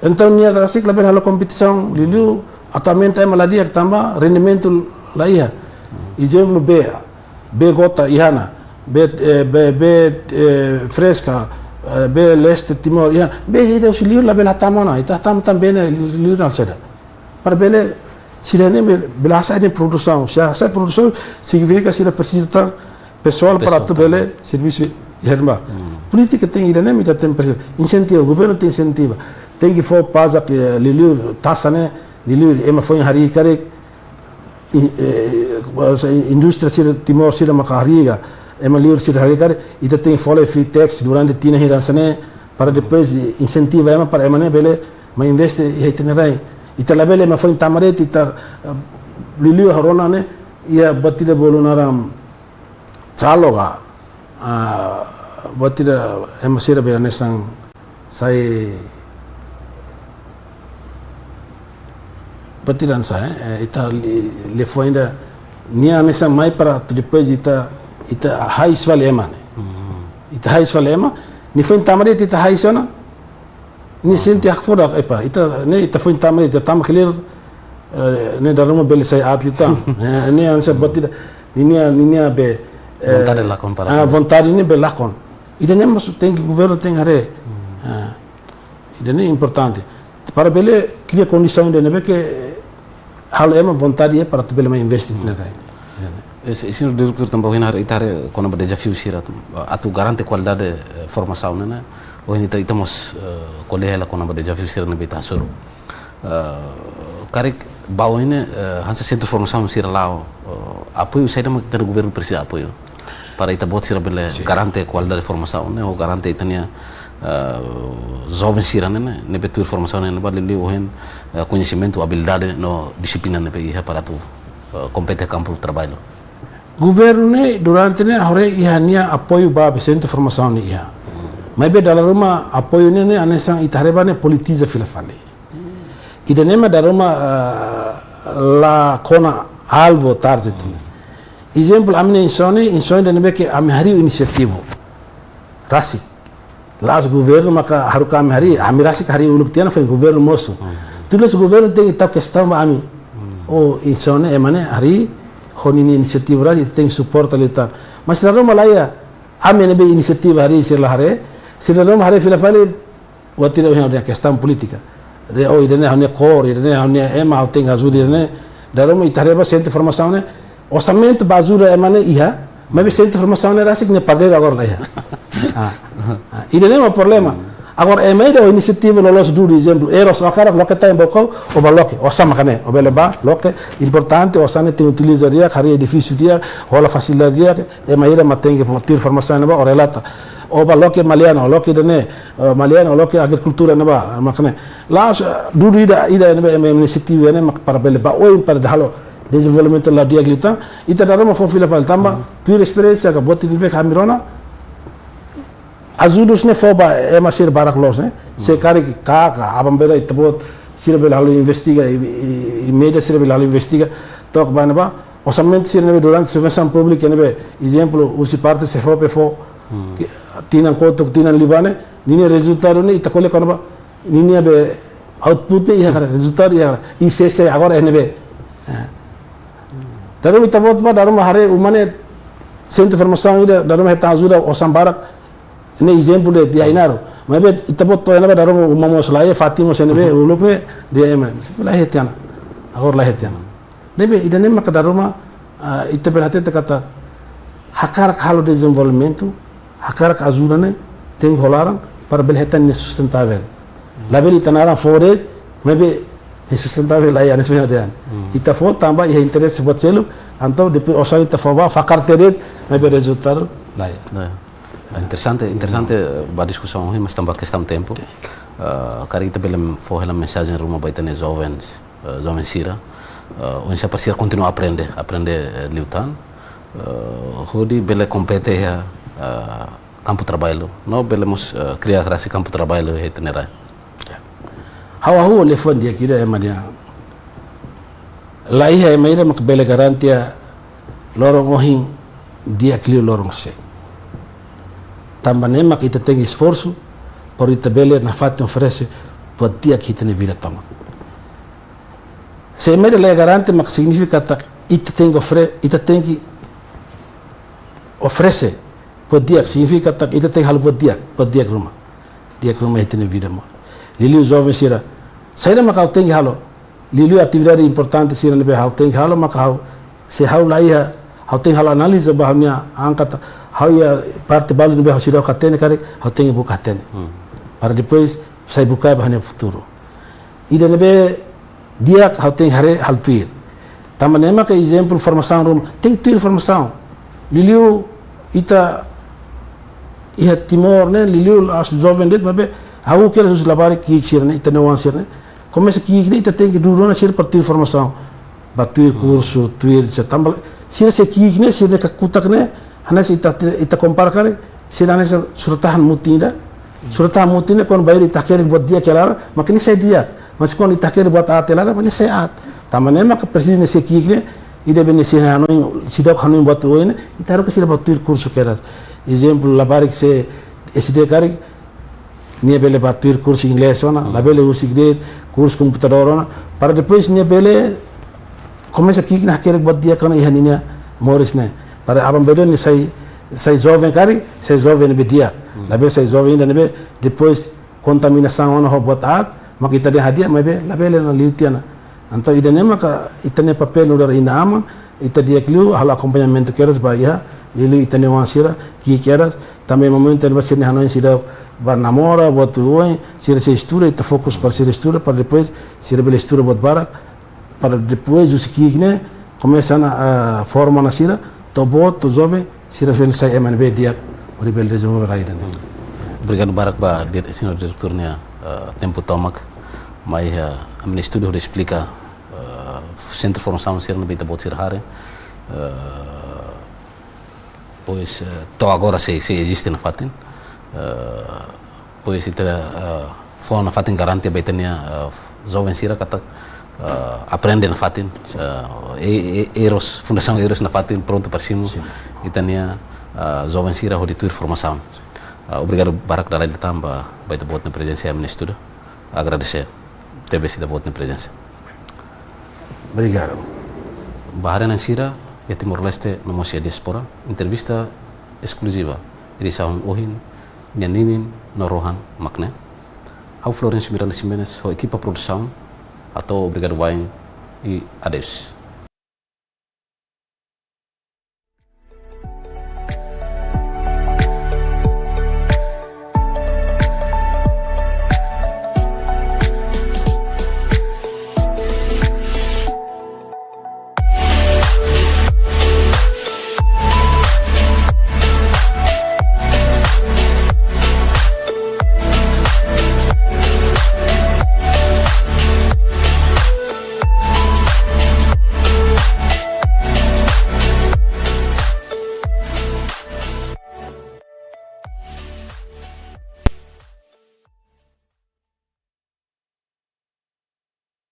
entaun nia rasik labele halo kompetisaun, liuliu atu aumenta ema la di'ak tanba rendimentu la iha. Ezemplu, bee, bee gota iha ona, bee, eh, bee, bee, eh, freska, eh, bee leste Timor iha ona, bee ida husi liur labele hatama ona, ita hatama tan bee ne'e liur, liur na'in-sanulu. Para bele, sira-ne'e bele, bele hasa'e nia produsaun. Se hasa'e produsaun, signifika sira presiza tan pesoál para atu bele servisu iha ne'ebá. Polítika tenke ida-ne'e, ita tenke presiza. Insentiva, governu tenke insentiva. Tenke fó pajak, eh, liuliu taxa ne'e, liuliu ema foin harii karik, in-, eh, indústria sira Timor sira maka harii ka, ema liur sira harii karik, ita tenke fó lai free tax durante tinan hira hanesan ne'e, para depois insentiva ema para ema ne'e bele mai investe iha ita-nia rai. Ita labele ema foin tama de'it, ita, eh, liuliu ha'u rona ne'e, iha buat ida bolu naran calo ka, ah, buat ida ema sira be hanesan sai buat ida hanesan, eh, eh, ita li-, liafuan ida nia hanesan mai para atu depois ita, ita hais fali ema ne'e. Ita hais fali ema, nia foin tama de'it ita hais ona, nia sente hakfodak, epa, ita, ne'e ita foin tama, ita tama kelir, eh, ne'e dala ruma bele sai aat liután. Eh, ne'e hanesan buat ida, ninia, ninia be, eh, vontade lakon para ah, terus. Vontade ne'e be lakon. Ida-ne'e mós tenke governu tenke haree. Ah, ida-ne'e importante. Para bele kria kondisaun ida ne'ebé ke halo ema vontade iha para atu bele mai investe iha ne'e. Eh, se-, señór diretór, tanba ohin ita haree kona-ba dezafiu sira atu garante kualidade, eh, formasaun ne'e, ne'e. Ohin ita, ita mós, eh, ko'alia hela kona-ba dezafiu sira ne'ebé ita hasoru. Eh, karik ba ohin ne'e, eh, hanesan sentru formasaun sira la'o, eh, apoiu saida mak ita-nia governu presiza apoiu para ita-boot sira bele garante kualidade formasaun ne'e, ou garante ita-nia, eh, joven sira ne'e, ne'e, ne'ebé tuir formasaun ne'e, ne'ebá liuliu ohin, eh, koñesimentu, abilidade no dixiplina ne'ebé iha para atu, eh, kompete kampu traballu. Governu ne'e, durante ne'e, haree iha nia apoiu ba be sentru formasaun ne'e iha. Maibé dala ruma apoiu ne'e, ne'e, hanesan ita haree ba ne'e politiza fila fali. Ida-ne'e mak dala ruma, ah, la kona alvu, target. Ezemplu, ami-nia insan ne'e, insan ida ne'ebé ke ami harii inisiativa. Rasik. La'ós governu maka haruka ami harii, ami rasik harii uluk tiha ona, foin governu mosu. Tuir loloos governu tenke tau kestaun ba ami. Oh, insan ne'e ema ne'e harii, ho ninia inisiativa rasik, tenke suporta liután. Mas dala ruma laiha, ami ne'ebé inisiativa harii sira la haree, sira dala ruma haree fila fali, buat ida ohin ha'u-nia kestaun polítika. De, oh, ida-ne'e ha'u-nia kór, ida-ne'e ha'u-nia ema, ha'u tenke ajuda ida-ne'e. Dala ruma ita haree ba sentru formasaun ne'e, orsamentu ba ajuda ema ne'e iha, maibé sentru formasaun ne'e rasik nia pardeiru agora la iha. Ah, ah, ida-ne'e mak problema. Agora ema ida ho inisiativa loloos duni, ezemplu, Eros, ó hakarak loke tan ba Baucau, ó bá loke, osan maka ne'e, ó bele bá loke, importante, osan ne'e tenke utiliza di'ak, harii edifísiu di'ak, hola fasilidade di'ak, ema ida mak tenke fo-, tuir formasaun ne'ebá, ó relata. Ó bá loke Maliana, ó loke ida-ne'e, eh, Maliana, ó loke agrikultura ne'ebá, mak ne'e. La'ós, eh, dudu ida, ida ne'ebé, em, inisiativa ne'e, mak para bele ba oin para halo dezenvolvimentu ladi'ak liután, ita dala ruma fó fila fali tanba, tuir esperiénsia ka buat ida ne'ebé ami rona, ajuda ne'e fó ba ema sira barak loos ne'e, se karik ka, ka, aban-bainrua ita-boot, sira bele halo investiga, i, i, i média sira bele halo investiga, to'ok ba ne'ebá, orsamentu sira ne'ebé durante subvensaun públika ne'ebé, ezemplu, husi parte SEFOPE fó, ke, tinan kotuk, tinan liubá ne'e, ninia rezultadu ne'e, ita ko'alia kona-ba, ninia be output ne'e, iha karik, rezultadu iha karik, I C C, agora ne'ebé. Eh. Dala ruma ita-boot bá, dala ruma haree, uma ne'e, sentru formasaun ida, dala ruma hetan ajuda, osan barak, ne'e ezemplu de'it, iha Ainaro. Maibé, ita-boot to'o iha ne'ebá, dala ruma uma mós laiha, fatin mós ne'ebé, uluk ne'e, dehan ema. Laiha tiha ona. Agora laiha tiha ona. Ne'ebé, ida-ne'e maka dala ruma, ah, ita bele hatete katak, hakarak halo dezenvolvimentu, hakarak ajuda ne'e, tenke ho laran, para bele hetan ne'e sustentavel. Labele ita naran fó de'it, maibé, ne'e sustentavel laiha, ne'e sebenarnya. Ita fó tanba iha interese buat seluk, entaun depois osan ita fó bá, fakar tiha de'it, maibé rezultadu laiha. Nah, interesante, interesante, eh, ba diskusaun ohin, mas tanba kestaun tempu. Eh, karik ita bele fó hela mensajen ruma ba ita-nia jovens, eh, joven sira, eh, oinsá para sira kontinua aprende, aprende, eh, liután, eh, hodi bele kompete iha, eh, kampu traballu, no bele mós, eh, kria rasik kampu traballu iha ita-nia rai. Ha'u hahú liafuan di'ak ida ema dehan. Laiha ema ida mak bele garante loron ohin di'ak liu loron sé. Tanba ne'e mak ita tenke esforsu, para ita bele nafatin oferese buat di'ak iha ita-nia vida tomak. Se ema ida la iha garante mak signifika katak ita tenke ofre-, ita tenke oferese buat di'ak, signifika katak ita tenke halo buat di'ak, buat di'ak ruma. Di'ak ruma iha ita-nia vida mós. Liuliu joven sira. Saida mak ha'u tenke halo? Liuliu atividade importante sira ne'ebé ha'u tenke halo, maka ha'u, se ha'u laiha, ha'u tenke halo analiza ba ha'u-nia an katak, ha'u iha parte balu ne'ebé ha'u seidauk hatene karik, ha'u tenke buka hatene. Para depois, sai buka ba ha'u-nia futuru. Ida ne'ebé di'ak ha'u tenke haree halo tuir. Tanba ne'e maka ezemplu formasaun ruma, tenke tuir formasaun. Liuliu ita iha Timor ne'e, liuliu la'ós joven de'it, maibé ha'u kira husi labarik ki'ik sira ne'e, ita-nia oan sira ne'e. Komesa ki'ik ne'e ita tenke dudu ona sira para tuir formasaun. Ba tuir kursu, tuir sira tanba, sira sei ki'ik ne'e, sira-nia kakutak ne'e, hanesan ita, ita kompara karik, sira hanesan surat-tahan mutin ida. Surat-tahan mutin ne'e kuandu bainhira ita hakerek buat di'ak iha laran, mak ne'e sai di'ak. Mas kuandu ita hakerek buat aat iha laran, mak ne'e sai aat. Tanba ne'e maka presiza ne'e sei ki'ik ne'e, ida be ne'e sei hanoin, seidauk hanoin buat oioin ne'e, ita haruka sira ba tuir kursu kedas. Ezemplu, labarik sei S D karik, nia bele ba tuir kursu inglés ona, labele husik de'it, kursu komputadór ona, para depois nia bele komesa ki'ik ne'e hakerek buat di'ak ona iha ninia moris ne'e. Para aban-bainrua nia sai, sai joven karik, sai joven ne'ebé di'ak. Labele sai joven ida ne'ebé depois kontaminasaun ona ho buat aat, mak ita dehan hadi'a, maibé labele ona, liu tiha ona. Entaun ida-ne'e maka ita-nia papél nu'udar inan-aman, ita di'ak liu halo akompañamentu kedas ba iha, liuliu ita-nia oan sira, ki'ik kedas, tanba momentu ne'ebá sira-nia hanoin sira ba namora, buat oioin, sira sei estuda, ita fokus para sira estuda, para depois sira bele estuda buat barak, para depois husi ki'ik ne'e komesa ona, ah, forma ona sira, to'o boot, to'o joven, sira bele sai ema ne'ebé di'ak, hodi bele dezenvolve rai ida-ne'e. Obrigadu barak ba dir-, señór diretór nia, ah, tempu tomak, mai, ah, ami-nia estúdiu hodi esplika, ah, sentru formasaun sira ne'ebé ita-boot sira haree, ah, pois, eh, to'o agora sei, sei eziste nafatin. Eh, pois ita, eh, fó nafatin garantia ba ita-nia, eh, joven sira katak, eh, aprende nafatin. Eh, E-, E-, Eiros, Fundasaun Eiros nafatin prontu para simu ita-nia, eh, joven sira hodi tuir formasaun. Eh, obrigadu barak dala ida tan ba, ba ita-boot nia prezensa iha ami-nia estúdiu. Agradese tebes ita-boot nia prezensa. Obrigadu. Ba haree-na'in sira iha Timor-Leste no mós iha diáspora, entrevista eskluziva edisaun ohin, nian ninin no rohan mak ne'e. Ha'u Florencio Miranda Ximenes, ho ekipa produsaun, hato'o obrigadu baibain i adeus.